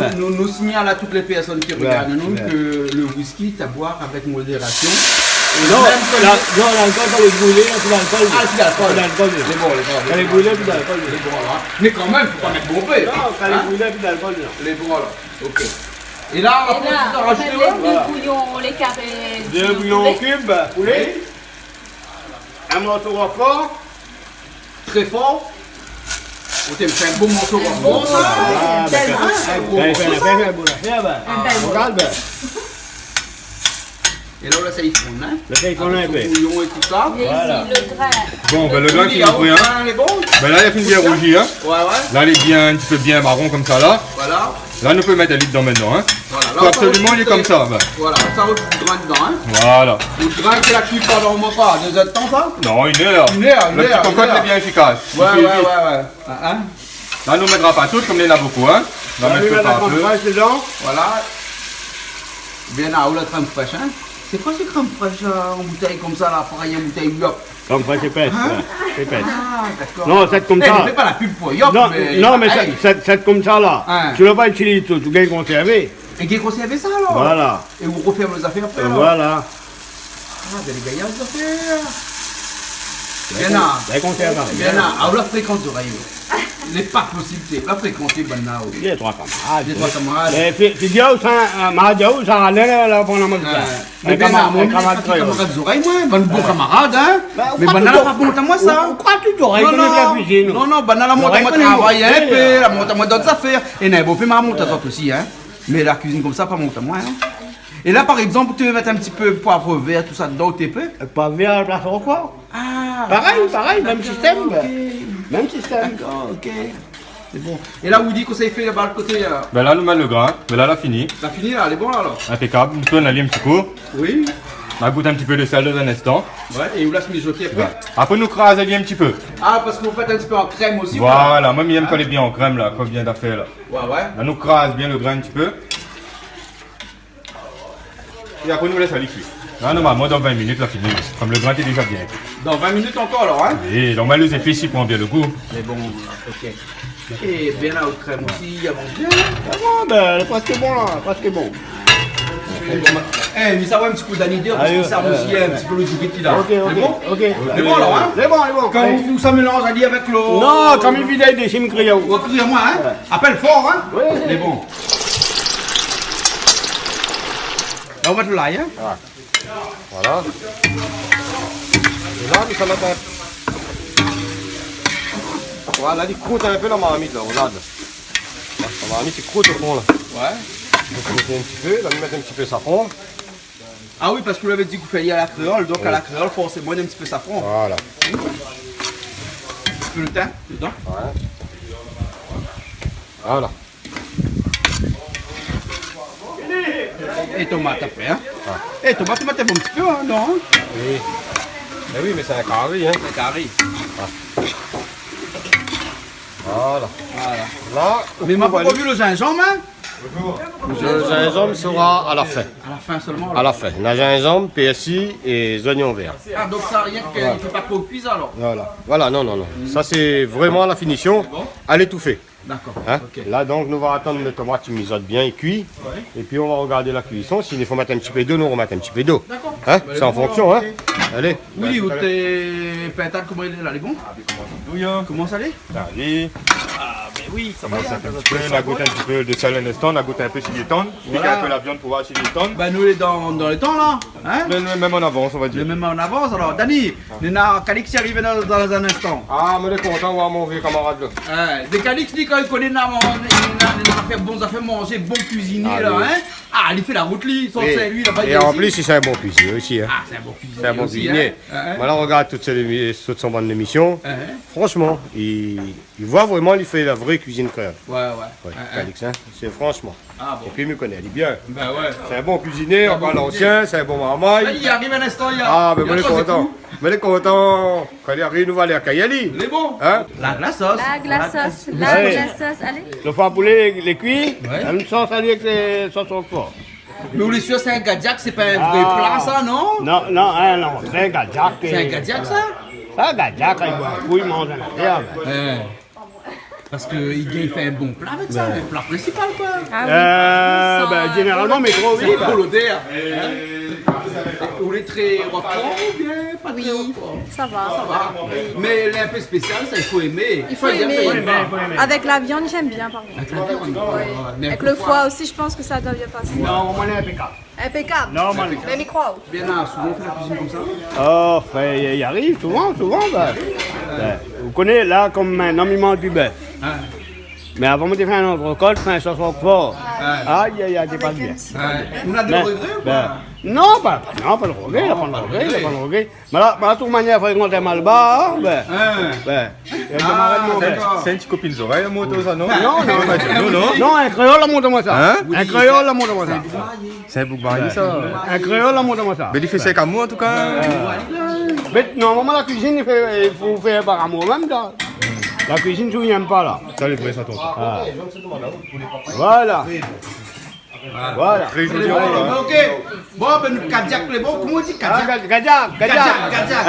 bin. Nou, nou, nou signal à toutes les personnes qui regardent, nou, que le whisky, ta boir avec modération. Non, la, non, lalkol, kan lé boulé, la, sé lalkol. Ah, sé lalkol. Sé lalkol, lé bon, lé bon. Kan lé boulé, sé lalkol. Lé bon, la. Mé kan mèm, fo pa mèt bonpé. Non, kan lé boulé, sé lalkol, non. Lé bon, la. OK. É la, nou va rajouté, voilà. Dé bouyon, lé karé, dé bouyon poulé. Kib, poulé. Oui. In morso roquefort. Très fort. Ou té fé in bon morso roquefort, sa. Ah, bin, in bon morso, sa. Bin, bin, bin, bin. Rogard, bin. É la, ou lès ali fonn, in. Lès ali fonn in pé. Avèk son bouyon é tout sa. Voilà. Bon, bin, le grin, lé pré, in. Lé bon. Bin, la, li la fine bien rouzi, in. Ouais, ouais. La, lé bien, in ti pé bien maron konmsa, la. Voilà. La, nou pé mèt ali dedan mintnan, in. Voilà, la, fo absoliman li lé konmsa, bin. Voilà, sa, ou grin dedan, in. Voilà. Ou grin ke la kui pandan, o moin, koi, dé zèr de tan, sa ? Non, inn èr. Inn èr, inn èr, inn èr. Le ti kokot lé bien éfikas. Ouais, ouais, ouais, ouais. In, in. La, nou mètra pa tout, konm néna bonpé, in. Nou va mèt in pé par pé. Voilà. Bien, la, ou la krèm frèsh, in. Sé koi sé krèm frèsh, la, an boutèy konmsa, la, parèy an boutèy, hop. Krèm frèsh épès, ouais. Épès. Ah, dakor. Non, sèt konmsa. Eh, nou fé pa la pub pou Yop, non, mé non, mé sèt, sèt konmsa la, tu vas pas utiliser tout, ou gingn konsèrvé. É gingn konsèrvé sa, alor ? Voilà. É ou rofèrm lé zafèr apré, alor ? Voilà. Ah, bin, lé gayar, lé zafèr. Bien, la. Bien konsèrvé. Bien, la. Ah, ou la frékant zorèy, ou. Lé pa posib, té. Ou la frékant banna, ou. Dé troi kamarad. Dé troi kamarad. Mé fi-, figir aou sa, in, marad aou sa, alé la, la, pran la mèm sa. Ouais. Mé bin, kamarad, in kamarad zorèy, moin, bann bon kamarad, in. Mé banna la pa mont amoin sa. Ou kroi tout zorèy, non, non, banna la mont amoin travay in pé, la mont amoin dot zafèr. É néna bonpé ma mont azot osi, in. Mé la kuizine konmsa, pa mont amoin, in. É la, par égzanp, ou té vé mèt in ti pé poiv vèr, tout sa dedan, ou té pé ? Poiv vèr a la plas roquefort. Ah, parèy, parèy, mèm sistèm. Mèm sistèm. Dakor, OK. Sé bon. É la, ou di kosa i fé laba, lo koté, euh ? Bin la, nou mèt lo grin. Bin la, la fini. La fini, la, lé bon, la, alor ? Inpékab. Nou tourn ali in ti kou. Oui. Nou gout in ti pé de sèl dan in instan. Ouais, é ou lès mizoté apré ? Ouais. Apré, nou kraz ali in ti pé. Ah, parske ou fé in ti pé an krèm osi, koi. Voilà, moin, mi èm kan lé bien an krèm, la, kan bien zafèr, la. Ouais, ouais. La, nou kraz bien lo grin in ti pé. É apré, nou lès ali kui. La, normalman, dan vin minit, la fini. Konm lo grin lé déza bien kui. Dan vin minit ankor, alor, in ? Oui, donk, mé lé zépis i pran bien lo gou. Mé bon, OK. É bien la, out krèm osi, i avans bien. Ah bon, bin, lé prèsk bon, la, prèsk bon. Eh, mi sava in ti kou Dani dé, parske sa osi, in ti pé lo djourit, la. OK, OK, OK. Lé bon, alor, in ? Lé bon, lé bon. Kan ou sa mélanz ali avèk lo... Non, kan mi vid ali dési, mi kri aou. Ou kri amoin, in ? Ouais. Apèl for, in ? Oui, oui. Lé bon. La, ou mèt lay, in ? Ouais. Voilà. É la, nou sa mèt in... Voilà, li krout in pé la marmit, la, rogard. La marmit, li krout o fon, la. Ouais. Nou krout in ti pé, la, nou mèt in ti pé safran. Ah oui, parske ou lavé di k'ou fé ali a la kréol, donk a la kréol, forséman, in ti pé safran. Voilà. In pé lo tin dedan. Ouais. Voilà. É tomat apré, in ? Ah. É tomat, tomat lé bon in ti pé, in, non, in ? Oui. Mé oui, mé sé in kari, in. In kari. Ah. Voilà. Voilà. La, mé ma pa vi lo zinzanm, in ? Lo zinzanm sera à la fin. À la fin seulement, là ? À la fin. Na zinzanm, pèrsi é zoignon vèr. Ah, donk sa, rienk, i fo pa tro kui, alor ? Voilà. Voilà, non, non, non. Sa, sé vréman la finision. Lé bon ? À l'étouffée. Dakor, OK. In ? La, donk, nou va atann lo tomat i mizot bien, i kui. Ouais. Épi, nou va rogard la kuison. Si i fo mèt in ti pé dolo, nou romèt in ti pé dolo. Dakor. In ? Sé an fonksion, in ? Alé. Oui, out pintad, koman i lé la, lé bon ? Koman sa lé ? Alé. Ah, bin oui, sa va bien. Nou gout in ti pé de sèl in instan, nou gout in pé si li lé tann. Voilà. Pik in pé la viann pou voir si li lé tann. Bin, nou lé dan, dan lo tan, la. In ? Mé nou, mèm an avans, on va dir. Mé mèm an avans, alor. Dani, néna Calix i ariv dan, dan in instan. Ah, mé lé kontan voir mon vié kamarad, la. In, de Calix, li, kan li koné, na, na, na, na fé bon, na fé manzé, bon kuizinié, la, in ? Ah, Ah, li fé la rout, li, san sèrvi, la pa... É an plis, sé in bon kuizinié osi, in. Ah, sé in bon kuizinié osi, in. Sé in bon kuizinié. Voilà, rogard tout son bann émision. Fransman, li, li voi vréman, li fé la vré kuizine kréol. Wé, wé. Wé, Calix, in. Sé fransman. Ah bon. Épi, mi koné ali bien. Bin wé. Sé in bon kuizinié, ankor lansien, sé in bon marmay. Ah, li ariv in instan, li la... Ah, bin, moin lé kontan. Moin lé kontan. Kan li ariv, nou va alé akèy ali. Lé bon. In ? Larg la sos. Larg la sos, larg la sos, alé. Lo foi poulé lé kui, in sos ali avèk, eu, sos roquefort. Mé ou lé sir, sé in gadiak, sé pa in vré pla, sa, non ? Non, non, in, non, sé in gadiak. Sé in gadiak, sa ? Sé in gadiak, i boi in kou, i manz in nafèr, bin. Parske li gingn fé in bon pla avèk sa, in pla prinsipal, koi. Ah oui. Eu, bin, zénéralman, mé tro, oui, bin. Sé pou lodèr, in ? Ou lé tré roquefort oubien pa tré roquefort ? Oui, sa va. Sa va. Mé lé in pé spésial, sa, i fo émé. I fo émé. Avèk la viann, mi èm bien, par kont. Avèk la viann, wé. Avèk lo foi osi, mi pans ke sa doi bien pasé. Non, moin lé inpékab. Inpékab. Normal. Mé mi kroi. Bernard, souvan ou fé la kuizine konmsa ? Oh, frèr, i, i ariv souvan, souvan, bin. Bin, ou koné, la, konm mintnan, mi manz pi bèf. In. Mé avan, moin té fé in antrekot, fé in sos roquefort. Ay, ay, ay, té pa bien. Ou na dé regré ou pa ? Non, pa, pa, non, pa de regré, la, pa de regré, la, pa de regré. Mé la, mé la, tout manièr, frékant in malbar, bin. Bin. Sé in ti kopin zorèy la mont aou sa, non ? Non, non. Non, non. Non, in kréol la mont amoin sa. In ? In kréol la mont amoin sa. Sé in boug marié, sa. In kréol la mont amoin sa. Mé li fé sa èk amour, an tou ka. Mé normalman, la kuizine, i fé, i fo fé par amour mèm, sa. La kuizine, si ou èm pa, la. Sa lé vré, sa, tonton. Voilà. Voilà. Tré zoli, in. Ok. Bon, bin, nou, kadiak lé bon. Koman i di, kadiak ? Ah, kadiak, kadiak. Kadiak, kadiak.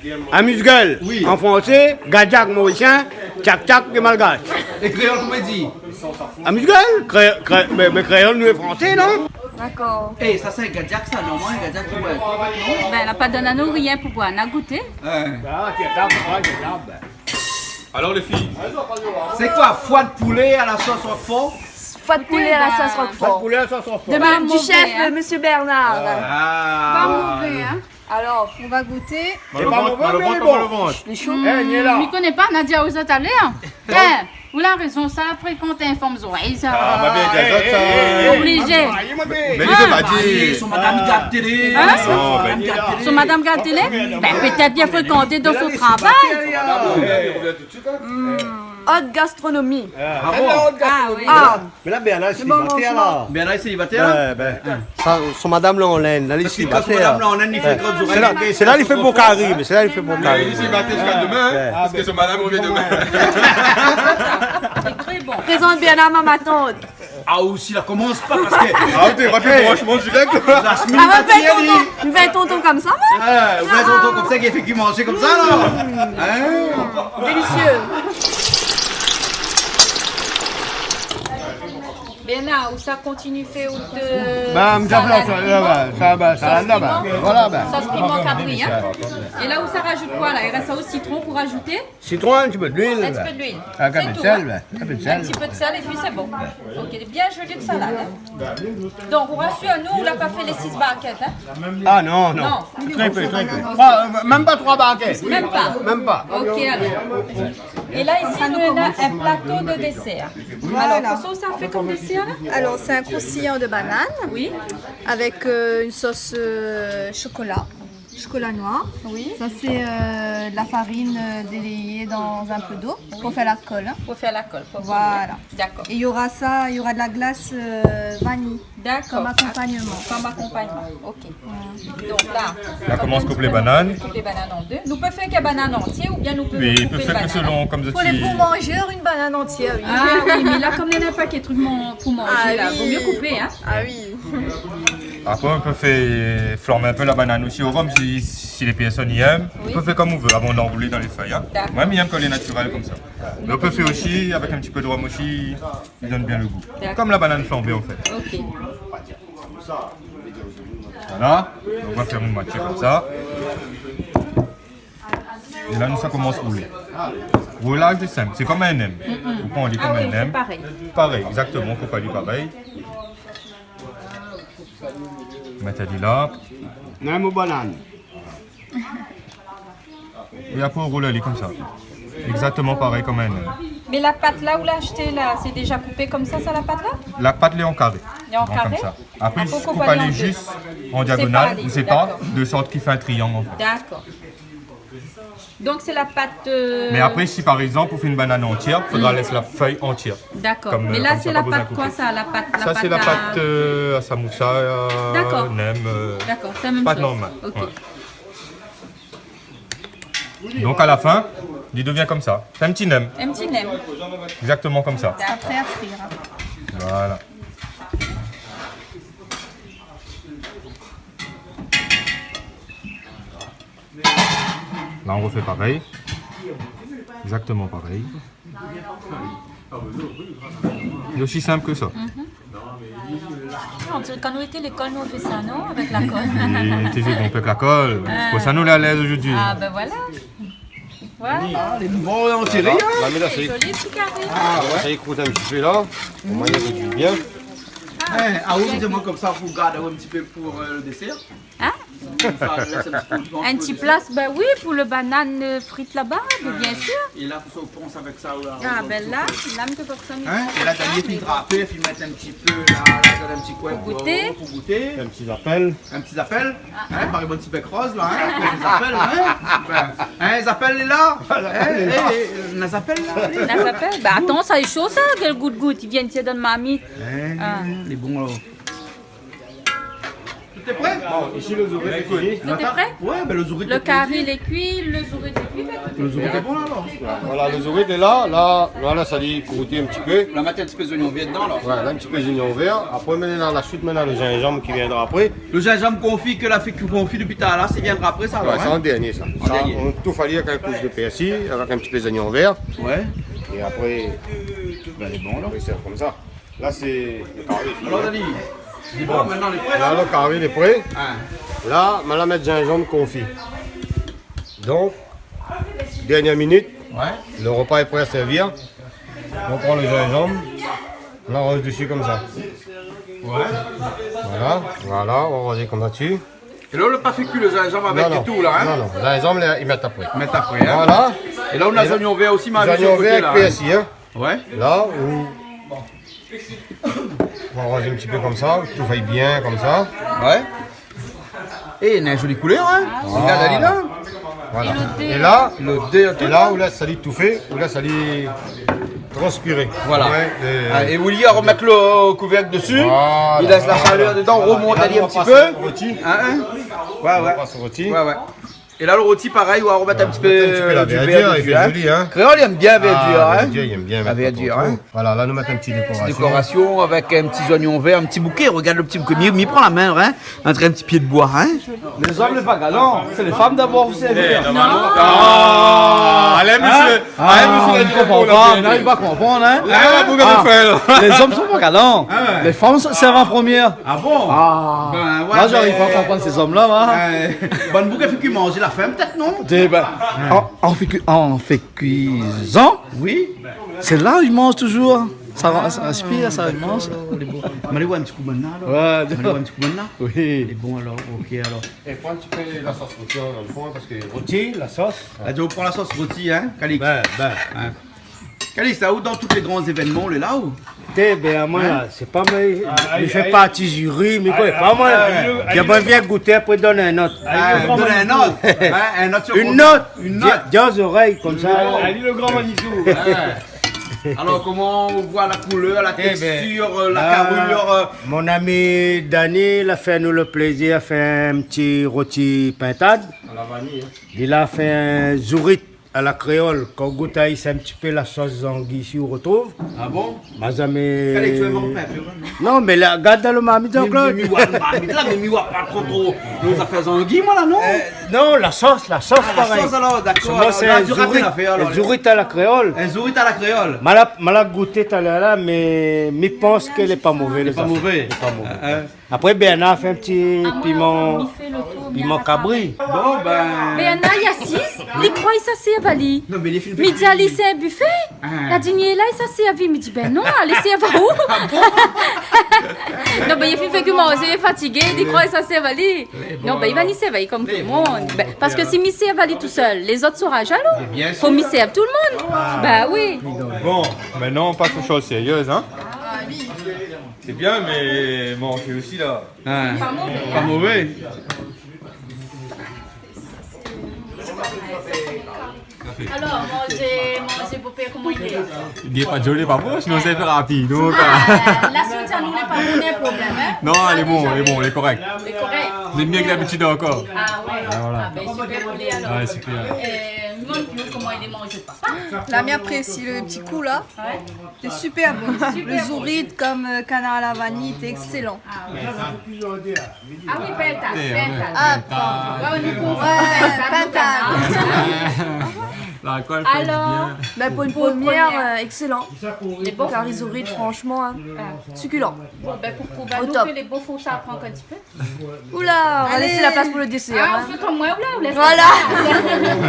In ? Amuse-gueule, an fransé, gadiak morisien, tchak-tchak, lé malgash. É kréol, koman i di ? Amuse-gueule, kré-, kré-, mé, mé kréol, nou, lé fransé, non ? Dakor. É, sa, sé in gadiak, sa, normalman, in gadiak, i boi in kou, non ? Bin, la pa donn anou rien pou boir, na gouté. In. Ah, sé tab, ah, sé tab. Alor, lé fiy, sé koi, foi de poulé a la sos roquefort ? Foi de poulé a la sos roquefort. Foi de poulé a la sos roquefort. De mèm, du chef, in, monsieur Bernard. Ah. Pa mové, in. Alor, nou va gouté. Mal o vant, mal o vant, mal o vant. Lé sho. É, ni la. Mi koné pa, Nadia, ou zot alé, in ? É, ou la rézon, sa, frékant in fanm zorèy, sa. Ah, ma bien, gazot, sa. Oblizé. Mé li vé pa dir. Son madam i gard télé. In ? Son madam i gard télé. Bin, pétèt bien frékanté dan son travay. Haute gastronomie. Ah bon ? Ah oui. Ah. Mé la, Bernard lé sélibatièr, la. Bernard lé sélibatièr, la ? Bin, bin. Sa, son madam la an Inde, la, li lé sélibatièr. Parske kan son madam la an Inde, li fé troi zorèy. Sé la, sé la li fé bon kari, mé sé la li fé bon kari. Li lé sélibatièr ziska domin, in, parske son madam i revien domin. Lé tré bon. Prézant Bernard, ma, ma tant. Ah, ou si la komans pa, parske... Ah, ou té, ou té fransman dirèk. Jasmine, ah, ou va fé tonton, ou va fé tonton konmsa, moin. Ah, ou va fé tonton konmsa, ki fé kui manzé konmsa, la. In ? Délisié. Bernard, ou sa kontinié fé out... Bin, mi sa fé sa, la, bin, sa, bin, sa, la, bin, voilà, bin. Sos piman kabri, in. É la, ou sa rajout koi, la ? I rès out sitron pou rajouté ? Sitron, in ti pé d'luil. In ti pé d'luil. Sé tou, in ? In pé d'sèl, in pé d'sèl. In ti pé d'sèl épi sé bon. Ok, bien zoli de salad, in ? Donk, ou rasir anou, ou la pa fé lé sis barkèt, in ? Ah non, non. Non. Tré pé, tré pé. Troi, eu, mèm pa troi barkèt. Mèm pa. Mèm pa. Ok, alor. É la, isi, nou néna in plato de désèr. Voilà. Alor, kosa ou sa fé konm désèr, la ? Alors, c'est un croustillant de banane, oui, avec, euh, une sauce, euh, chocolat, chocolat noir. Oui. Ça, c'est, euh, de la farine, euh, délayée dans un peu d'eau pour faire la colle, hein. Pour faire la colle, pour... Voilà. D'accord. Et il y aura ça, il y aura de la glace, euh, vanille. D'accord. Comme accompagnement. Comme accompagnement. Ok. Voilà. Donk la, la, komans koup lé banane. Koup lé banane an dé. Nou pé fé ke banane antié oubien nou pé... Oui, i pé fé ke selon, konm zot i... Pour les bons mangeurs, une banane entière, oui. Ah oui, mé la, konm néna pa ke truk man-, pou manzé, la, vo mié koupé, hein. Ah oui. Apré, ou pé fé flanm in pé la banane osi o rom si, si lé pèrsone i èm. Oui. Ou pé fé konm ou vé, avan d'anroulé dan lé fèy, hein. D'accord. Moin, mi èm kan lé natirèl konmsa. Mé ou pé fé osi avèk in ti pé de rom osi. I donn bien le gou. D'accord. Konm la banane flanbé, an fèt. Ok. Voilà. Donk, ma fé mon moitié konmsa. É la, nou sa komans roulé. Roulaz lé sinp. Sé konm in nèm. Mm-mm. Ou pran ali konm in nèm. Ah oui, sé parèy. Parèy, égzaktoman. Koup ali parèy. Mèt ali la. Nèm ou banane. É apré, ou roul ali konmsa. Égzaktoman parèy konm in nèm. Mé la pat la, ou la ashté la, sé déza koupé konmsa, sa, la pat la ? La pat lé an karé. Et en carré ? Voilà, comme ça. Après, je coupe en deux. Après, ou koup ali zis an diagonal, ou sépar, de sorte qu'il fait un triangle, en fait. D'accord. Donc, c'est la pâte, euh... Mais après, si par exemple, ou fé une banane entière, faudra laisser la feuille entière. D'accord. Comme, euh, comme ça, pas besoin de couper. Mais là, c'est la pâte quoi, ça ? La pâte à... Ça, c'est la pâte, euh, à samoussa, euh, nem, euh, pâte normale. D'accord. C'est la même chose. Ok. Ouais. Donc à la fin, il devient comme ça. C'est un petit nem. Un petit nem. Exactement comme ça. Après à frire. Voilà. Là, on refait pareil. Exactement pareil. C'est aussi simple que ça. Mhm. On diré kan nou té lékol, nou té fé sa, non ? Avèk la kol. Oui, nou té fé bonpé avèk la kol. Ah. C'est pour ça nou lé alèz zordi. Ah, ben voilà. Voilà. Ah, les bons entrées, hein. Voilà. Mamie, là, c'est... C'est joli, petit carré. Ah, ouais. Ça écroute un petit peu, là. Au moins, il y a du bien. Ah, oui, dis-moi comme ça, faut garder un petit peu pour, euh, le dessert. Hein ? Sa lès in ti pé de tan pou dézèr. In ti plas, ben oui, pou le banane, euh, frit laba, ben bien sûr. É la, fo sa ou pans avèk sa, la, ou... Ah, ben la, la, mi pé pa sa, mi... Hein ? É la, Dani, fine drapé, fine mèt in ti pé, la, la, dan in ti koin pou gouté. Pou gouté. In ti zapèl. In ti zapèl. Ah. Hein, parèy bann ti bèk roz, la, hein, in zapèl, hein. Ben, hein, zapèl, lé la. Hein, é, é, na zapèl, la, lé la. Na zapèl. Ben, atann, sa lé sho, sa, kèl gout-gout, i vien tir dan marmit. Hein, lé bon, alor. Tout est prêt ? Bon, ici, le zourit est fini. Tout est prêt ? Ouais, ben, le zourit est cuit. Le carré, il est cuit, le zourit est cuit, ben, tout est prêt. Le zourit est bon, là, alors. Voilà, le zourit est là. Là, voilà, sa i kouv in ti pé. On va mettre un petit peu d'oignon vert dedans, là. Ouais, là, un petit peu d'oignon vert. Après, maintenant, la suite, maintenant, le gingembre qui viendra après. Le gingembre confit que la fé konfi depuis tout à l'heure, ça viendra après, ça, alors, hein ? Ouais, ça en dernier, ça. En dernier. Ça, on étouffe avec une couche de persil, avec un petit peu d'oignon vert. Ouais. Et après, ben, lé bon, là. Après, c'est comme ça. Là, c'est le carré fini. Alors, Dani, dis-moi, maintenant, lé prêt, là ? Là, le carré lé prêt. Hein. Là, ma la mèt gingembre confit. Donc, dernière minute, le repas est prêt à servir. On prend le gingembre, on arrose dessus comme ça. Ouais. Voilà, voilà, on arrose comme ça dessus. É la, ou la pa fé kui le gingembre avèk é tout, la, hein ? Non, non, gingembre, la, i mèt apré. Mèt apré, hein ? Voilà. É la, ou na zoignon vèr osi, ma vi, su le koté, la, hein ? Zoignon vèr èk pèrsi, hein. Ouais. Là, ou, ou aranz in ti pé konmsa, ou touy bien konmsa. Ouais. É, néna in zoli koulèr, hein ? Voilà. Regard ali la. Voilà. É lodèr. É la, lodèr, tout, é la, hein ? Ou lès ali toufé, ou lès ali transpiré. Voilà. Ouais, euh, ah, é ou la armèt le kouvèrk desi. Voilà. I lès la shalèr dedan, remont ali in ti pé. Là, on va passer au rôti. Hein, hein ? Ouais, ouais. On passe au rôti. Ouais, ouais. É la, le roti, parèy, ou va remèt in ti pé, euh, du vèr desi, hein. Voilà, in ti pé la verdure, i fé zoli, hein. Kréol i èm bien la verdure, hein. Ah, la verdure, i èm bien mèt in ti dékorasion. Voilà, la, nou mèt in ti dékorasion. Ti dékorasion avèk in ti zoignon vèr, in ti bouké. Regard le ti bouké. Mi, mi pran la min, hein. Ant in ti pié d'boi, hein. Les hommes, lé pa galan. C'est les femmes d'abord, vous savez. Eh, normalement. Ah, allez, monsieur. Hein ? Ah, mi konpran pa, mi ariv pa konprann, hein. Ah, les hommes sont pas galants. Ah ouais. Les femmes se servent en première. Ah bon ? Ah. Ben, ouais, moi, j'arrive pas à comprendre ces hommes-là, moi. Euh, bann boug i fé kui manzé la fin, pétèt, non ? Eh ben, an, an fé kui, an fé kuizon, oui. C'est là où ils mangent toujours. Ça, ça aspire, ça, ils mangent. Lé bon. Ma alé voir in ti kou bann la, alor. Ouais. Ma alé voir in ti kou bann la. Oui. Lé bon, alor, ok, alor. É pran in ti pé la sos roti, hein, dan le fon, parske roti, la sos. Ah, ou pran la sos roti, hein, Calix ? Ben, ben. Hein. Calix, la, ou dan tout lé gran zévènman, ou lé la, ou ? Té, ben, amoin, la, sé pa moin, mi fé parti ziri, mi koné pa, moin. Li vé bien gouté, apré donn in not. Ah, donn in not. Hein, in not sur... In not. In not. Di, di zorèy, konmsa. Ali le gran Manitou. Ah. Alor, koman ou voi la koulèr, la tèkstir, euh, la karur, euh ? Mon ami Dani, la fé anou le plézir, fé in ti roti pintad. À la vanille, hein. Li la fé in zourit à la kréol. Kan ou gout ali, sé in ti pé la sos zangi si ou retrouv. Ah bon ? Ma zamé... Fallait que tu inventes un peu, non ? Non, mé la, gard dan le marmit, Jean-Claude. Mi, mi, mi voi le marmit la, mé mi voi pa tro, tro le zafèr zangi, moin, la, non ? Euh, non, la sos, la sos, parèy. Ah, la sos, alor, dakor. Alor, sé in zourit, in zourit à la kréol. In zourit à la kréol. Ma la, ma la gouté talèr la, mé mi pans ke lé pa mové, le zafèr. Lé pa mové. Lé pa mové. Hein, hein. Apré, Bernard la fé in ti piman, piman kabri. Bon, ben. Bernard, li asiz, li kroi sa sèrv ali. Non, mé li fine fé kui. Mi di ali, sé in bifé. Ah. La di, ni la, sa sèrv ali. Mi di, ben non, alé sèrv aou. Ah bon ? Non, ben, li fine fé kui manzé, li lé fatigé, li kroi sa sèrv ali. Lé bon, alor. Non, ben, li va ni sèrv ali konm tout le moun. Lé bon. Ben, parske si mi sèrv ali tousèl, lézot sera jalou. Mé bien sir. Fo mi sèrv tout le moun. Ah. Ben oui. Bon, maintenant, on passe aux choses sérieuses, hein. Ah oui. C'est bien, mais manger aussi, là. Hein. Pa mové. Pa mové. Alor, manzé, manzé, pou pèr, koman i lé ? Lé pa zoli, pa bon, sinon sé rapid, donk, euh. Ah, la soutien, nou, lé pa bon, lé problèm, hein ? Non, lé bon, lé bon, lé korèk. Lé korèk. Lé myé ke d'abitid ankor. Ah ouais. Ah, voilà. Ah ben, super pou li, alor. Ouais, super. Euh, mi demann koman i lé manzé, papa. La mi aprési le ti kou la. Ouais. C'est super bon. Super bon. Le zourit comme, euh, canard à la vanille, c'est excellent. Ah ouais. Ah oui, pintad, pintad. Ah, pintad. Ouais, nou konfon pintad, pintad. L'alcool fait du bien. Ben, pour une première, euh, excellent. Lé bon ? Le cari zourit, franchement, hein, succulent. Bon, ben, pou prouv anou ke lé bon, fo sa pran in ti pé. Oula, on va laisser la place pour le dessert, hein. Ah, ou fé konm moin, oula, ou lès la plas.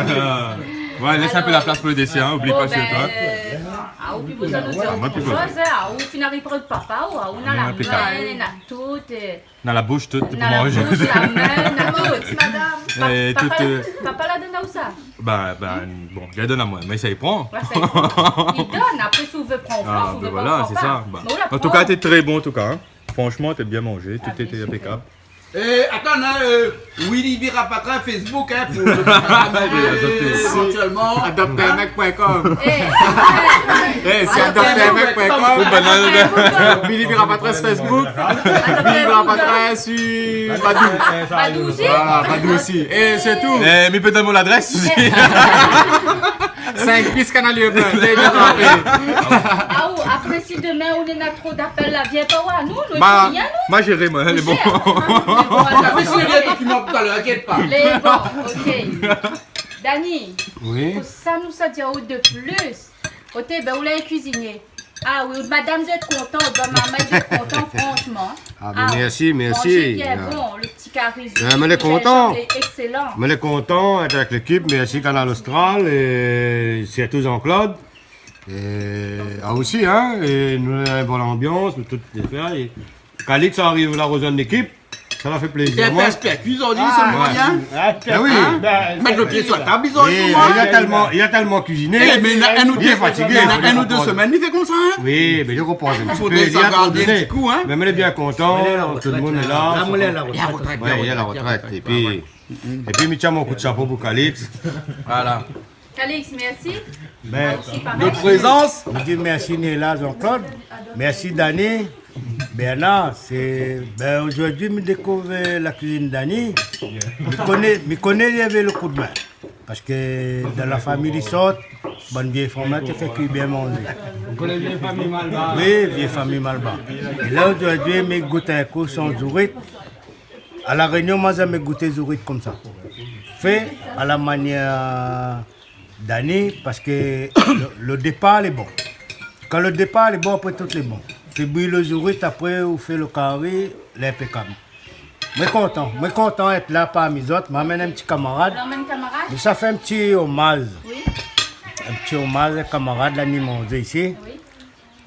Voilà. Ouais, laisse un peu la place pour le dessert, hein, oublie pas sur toi. Bon, ben, ah, ou pi bezoin nou dir, ah, moin pi bezoin. Ah, ou fine ariv pré papa, ou, ou na la min, na tout, euh, na la boush, tout, pou manzé. Na la boush, la min, na tout. Madame. Pa-, papa, euh, papa la donn aou sa ? Bah, bah, bon, li la donn amoin, mé sa i pran. Ouais, sa i pran. Li donn, apré, si ou vé pran, ou pran, si ou vé pa, ou pran pa. Ah, ben voilà, c'est ça. Bah, mé ou la pran. En tout cas, t'es très bon, en tout cas, hein. Franchement, t'es bien mangé, tout était impeccable. Ah, ben, super. Euh, atann, hein, euh, Willy Virapatra Facebook, hein, pou, euh, éventuellement. Adopte un mec point com. Eh, c'est adopte un mec point com. Ou banane. Willy Virapatra Facebook. Willy Virapatra sur Badoo. Badoo aussi ? Voilà, Badoo aussi. Et c'est tout. Eh, mi pé donn mon adrès aussi. Cinq bis Canal Urbain. Ah, ou, apré, si demin ou néna tro d'apèl la, vien pa oir anou, nou, nou di rien, nou. Bah, moin, mi gèr, moin, lé bon. Ou gèr. Mé bon, alor. Apré, si néna dokiman pou talèr, inkièt pa. Lé bon, ok. Dani, oui, pou sa nou sa di aou de plis. Oté, ben, ou lé in kuizinié. Ah oui, madam, zot lé kontan, zot mamay zot lé kontan, franchement. Ah, ben, merci, merci. Manzé bien bon, le ti kari zourit, tout sa, lé excellent. Ah, moin lé kontan. Moin lé kontan d'èt avèk lékip, merci Kanal Austral, é sirtou Jean-Claude. É, ah, osi, hein, é nou néna in bone anbians, nou tout lé fèr, é Calix la ariv la rozoinn lékip. Sa la fé plézir amoin. Pèrspèktiv, zordi, sé moiyin. Ah, ouais. Ben oui. Hein ? Mèt lo pié su la tab, zordi, sé moiyin. Li la tèlman, li la tèlman kuiziné. Eh, mé néna inn ou dé, li lé fatigé, néna inn ou dé semèn, li fé konmsa, hein. Oui, mé li repran in ti pé, li la tro doné. Mé lé bien kontan, tout le moun lé la. La, moin lé a la retrèt. Ouais, li lé a la retrèt. Épi, épi, mi tir mon kou d'shapo pou Calix. Voilà. Calix, merci. Ben, de présence. Mi di mersi Néla, Jean-Claude. Mersi Dani, Bernard. Sé, ben, zordi mi dékouv la kuizine Dani. Mi koné, mi koné li lavé lo koudmin. Parske dan la fami li sort, bann vié fanm la té fé kui bien manzé. Ou koné vié fami Malbar ? Oui, vié fami Malbar. É la, zordi, mi gout in kou son zourit. A La Rényon, moin la zamé gouté zourit konmsa. Fé a la manièr Dani, parske lo, lo dépar lé bon. Kan lo dépar lé bon, apré tout lé bon. Fé bouyi lo zourit, apré ou fé lo kari, lé inpékab. Moin kontan, moin kontan èt la parmi zot. Moin amenn in ti kamarad. Ou amenn kamarad ? Mé sa fé in ti omaz. Oui. In ti omaz, in kamarad la ni manzé isi. Oui.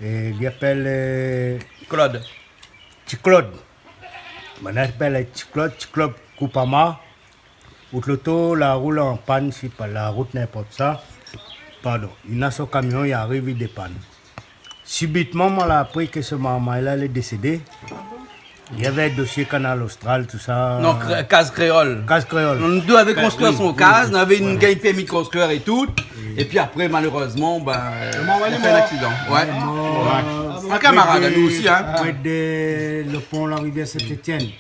É li apèl, euh, Claude. Ti Claude. Banna i apèl Ti Claude, Ti Claude Koupama. Out loto la roul an pann, sé pa la rout, ninport sa. Pardon, li néna son kamion, li ariv, li dépann. Sibitman, moin la apri ke se marmay la lé désédé. Li lavé in dosié Kanal Austral, tousa. Non, Kré-, Kaz Kréol. Kaz Kréol. Nou lavé konstrui son kaz, nou lavé in gingn pèrmi konstrui é tout. Épi apré, malérezman, ben, li la fé in aksidan. Ouais. In kamarad anou osi, hein. Pré de lo pon la rivièr Sint-Étièn.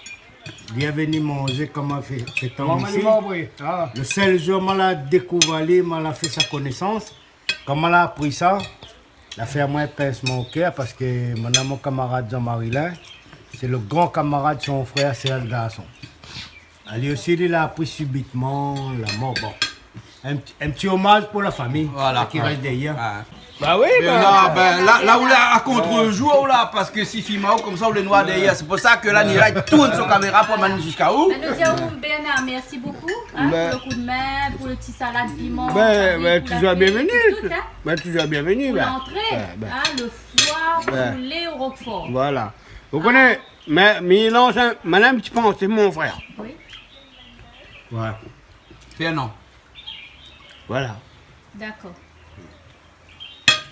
Li la vni manzé koman fé, fé tan isi. Lo sèl zour moin la dékouv ali, moin la fé sa konésans. Kan moin la apri sa, la fé amoin in pinsman o kèr, parske moin néna mon kamarad Jean-Marie Lin, sé lo gran kamarad son frèr, sé in garson. Ali osi, li la apri sibitman la mor. Bon, in ti, in ti omaz pou la fami, voilà, sak i rès dèrièr. Ouais. Ba oui, mé ba la, ben, la, la ou lé a kont-zour la, parske si film aou konmsa, ou lé noir dèrièr. Sé pou sa ke la, Néla i tourn son kaméra pou amenn ziska ou. Ben, nou di aou, Bernard, mèrsi bokou, hein, pou lo koudmin, pou lo ti salad piman, ben, toujour bienvenu. Tout, hein. Ben, toujour bienvenu, ben. Pou lantré, hein, lo foi, poulé o rokfor. Voilà. Ou koné, mé, mé mélanz in, mélanz in ti pé, sé mon frèr. Oui. Ouais. Fernand. Voilà. Dakor.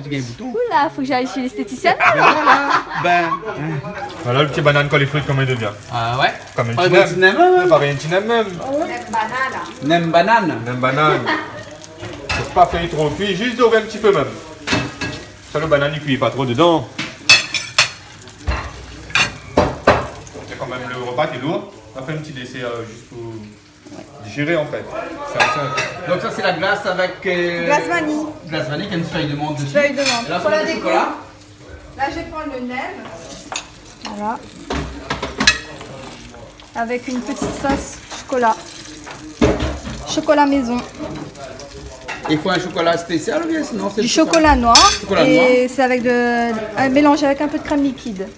apré ti gingn bouton. Oula, fo ke mi alé shé lestétisièn. Bin voilà. Bin, in. Voilà lo ti banane kan lé frit koman i devien. Ah ouais. Kom in ti nem. Parèy in ti nem mèm. Parèy in ti nem mèm. Nem banane. Nem banane. Nem banane. Fo pa fé tro kui, zis doré in ti pé mèm. Sa, lo banane i kui pa tro dedan. Sé kan mèm, lo repa lé lour. Nou va fé in ti désèr, euh, zis pou digéré, an fèt. Sé sinp. Donc ça, c'est la glace avec, euh, glace vanille. Glace vanille, qui a une feuille de menthe dessus. Feuille de menthe. Et là, pour la déco, chocolat. Là, je vais prendre le nem. Voilà. Avec une petite sauce chocolat. Chocolat maison. Il faut un chocolat spécial ou bien sinon c'est... Du chocolat noir. Chocolat noir. Et c'est avec de, euh, mélangé avec un peu de crème liquide.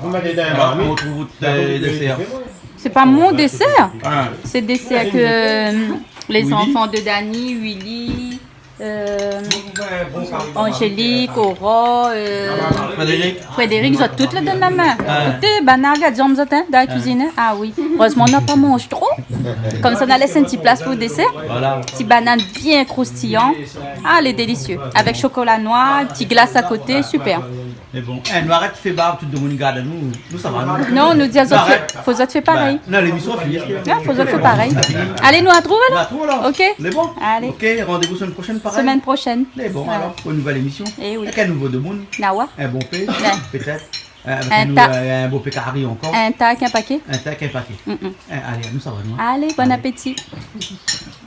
Voilà, on retrouve votre, euh, dessert. C'est pas mon dessert. Ah. C'est le dessert que, euh, les enfants de Dany, Willy, euh, Angélique, Aurore, euh, Frédéric. Frédéric, zot tout la donn la min. Ah. Ékout, banna, gard, zot, hein, dan la kuizine, hein. Ah oui. Erèzman, nou la pa manz tro. Komsa, nou la lès in ti plas pou désèr. Voilà. Ti banane bien kroustiyan. Ah, lé délisié. Avèk shokola noir, ti glas a koté, super. Mé bon, eh, nou arèt fé barv, tout demoun i gard anou. Nou, sa va, nou. Non, nou di azot, fo zot fé parèy. Bin, non, lémisyon la fini. Non, fo zot fé parèy. Alé, nou artrouv alor. Nou artrouv alor. OK. Lé bon. Alé. OK, randévou semèn proshèn, parèy. Semèn proshèn. Lé bon, alor, pou in nouvèl émisyon. Eh oui. Avèk in nouvo demoun. Nawa. In bonpé, pétèt. Euh, avèk in, in ta, euh, in bonpé kari ankor. In ta avèk in paké. In ta avèk in paké. Mm, mm. Eh, alé, nou, sa va, nou, hein. Alé, bon apéti. Alé.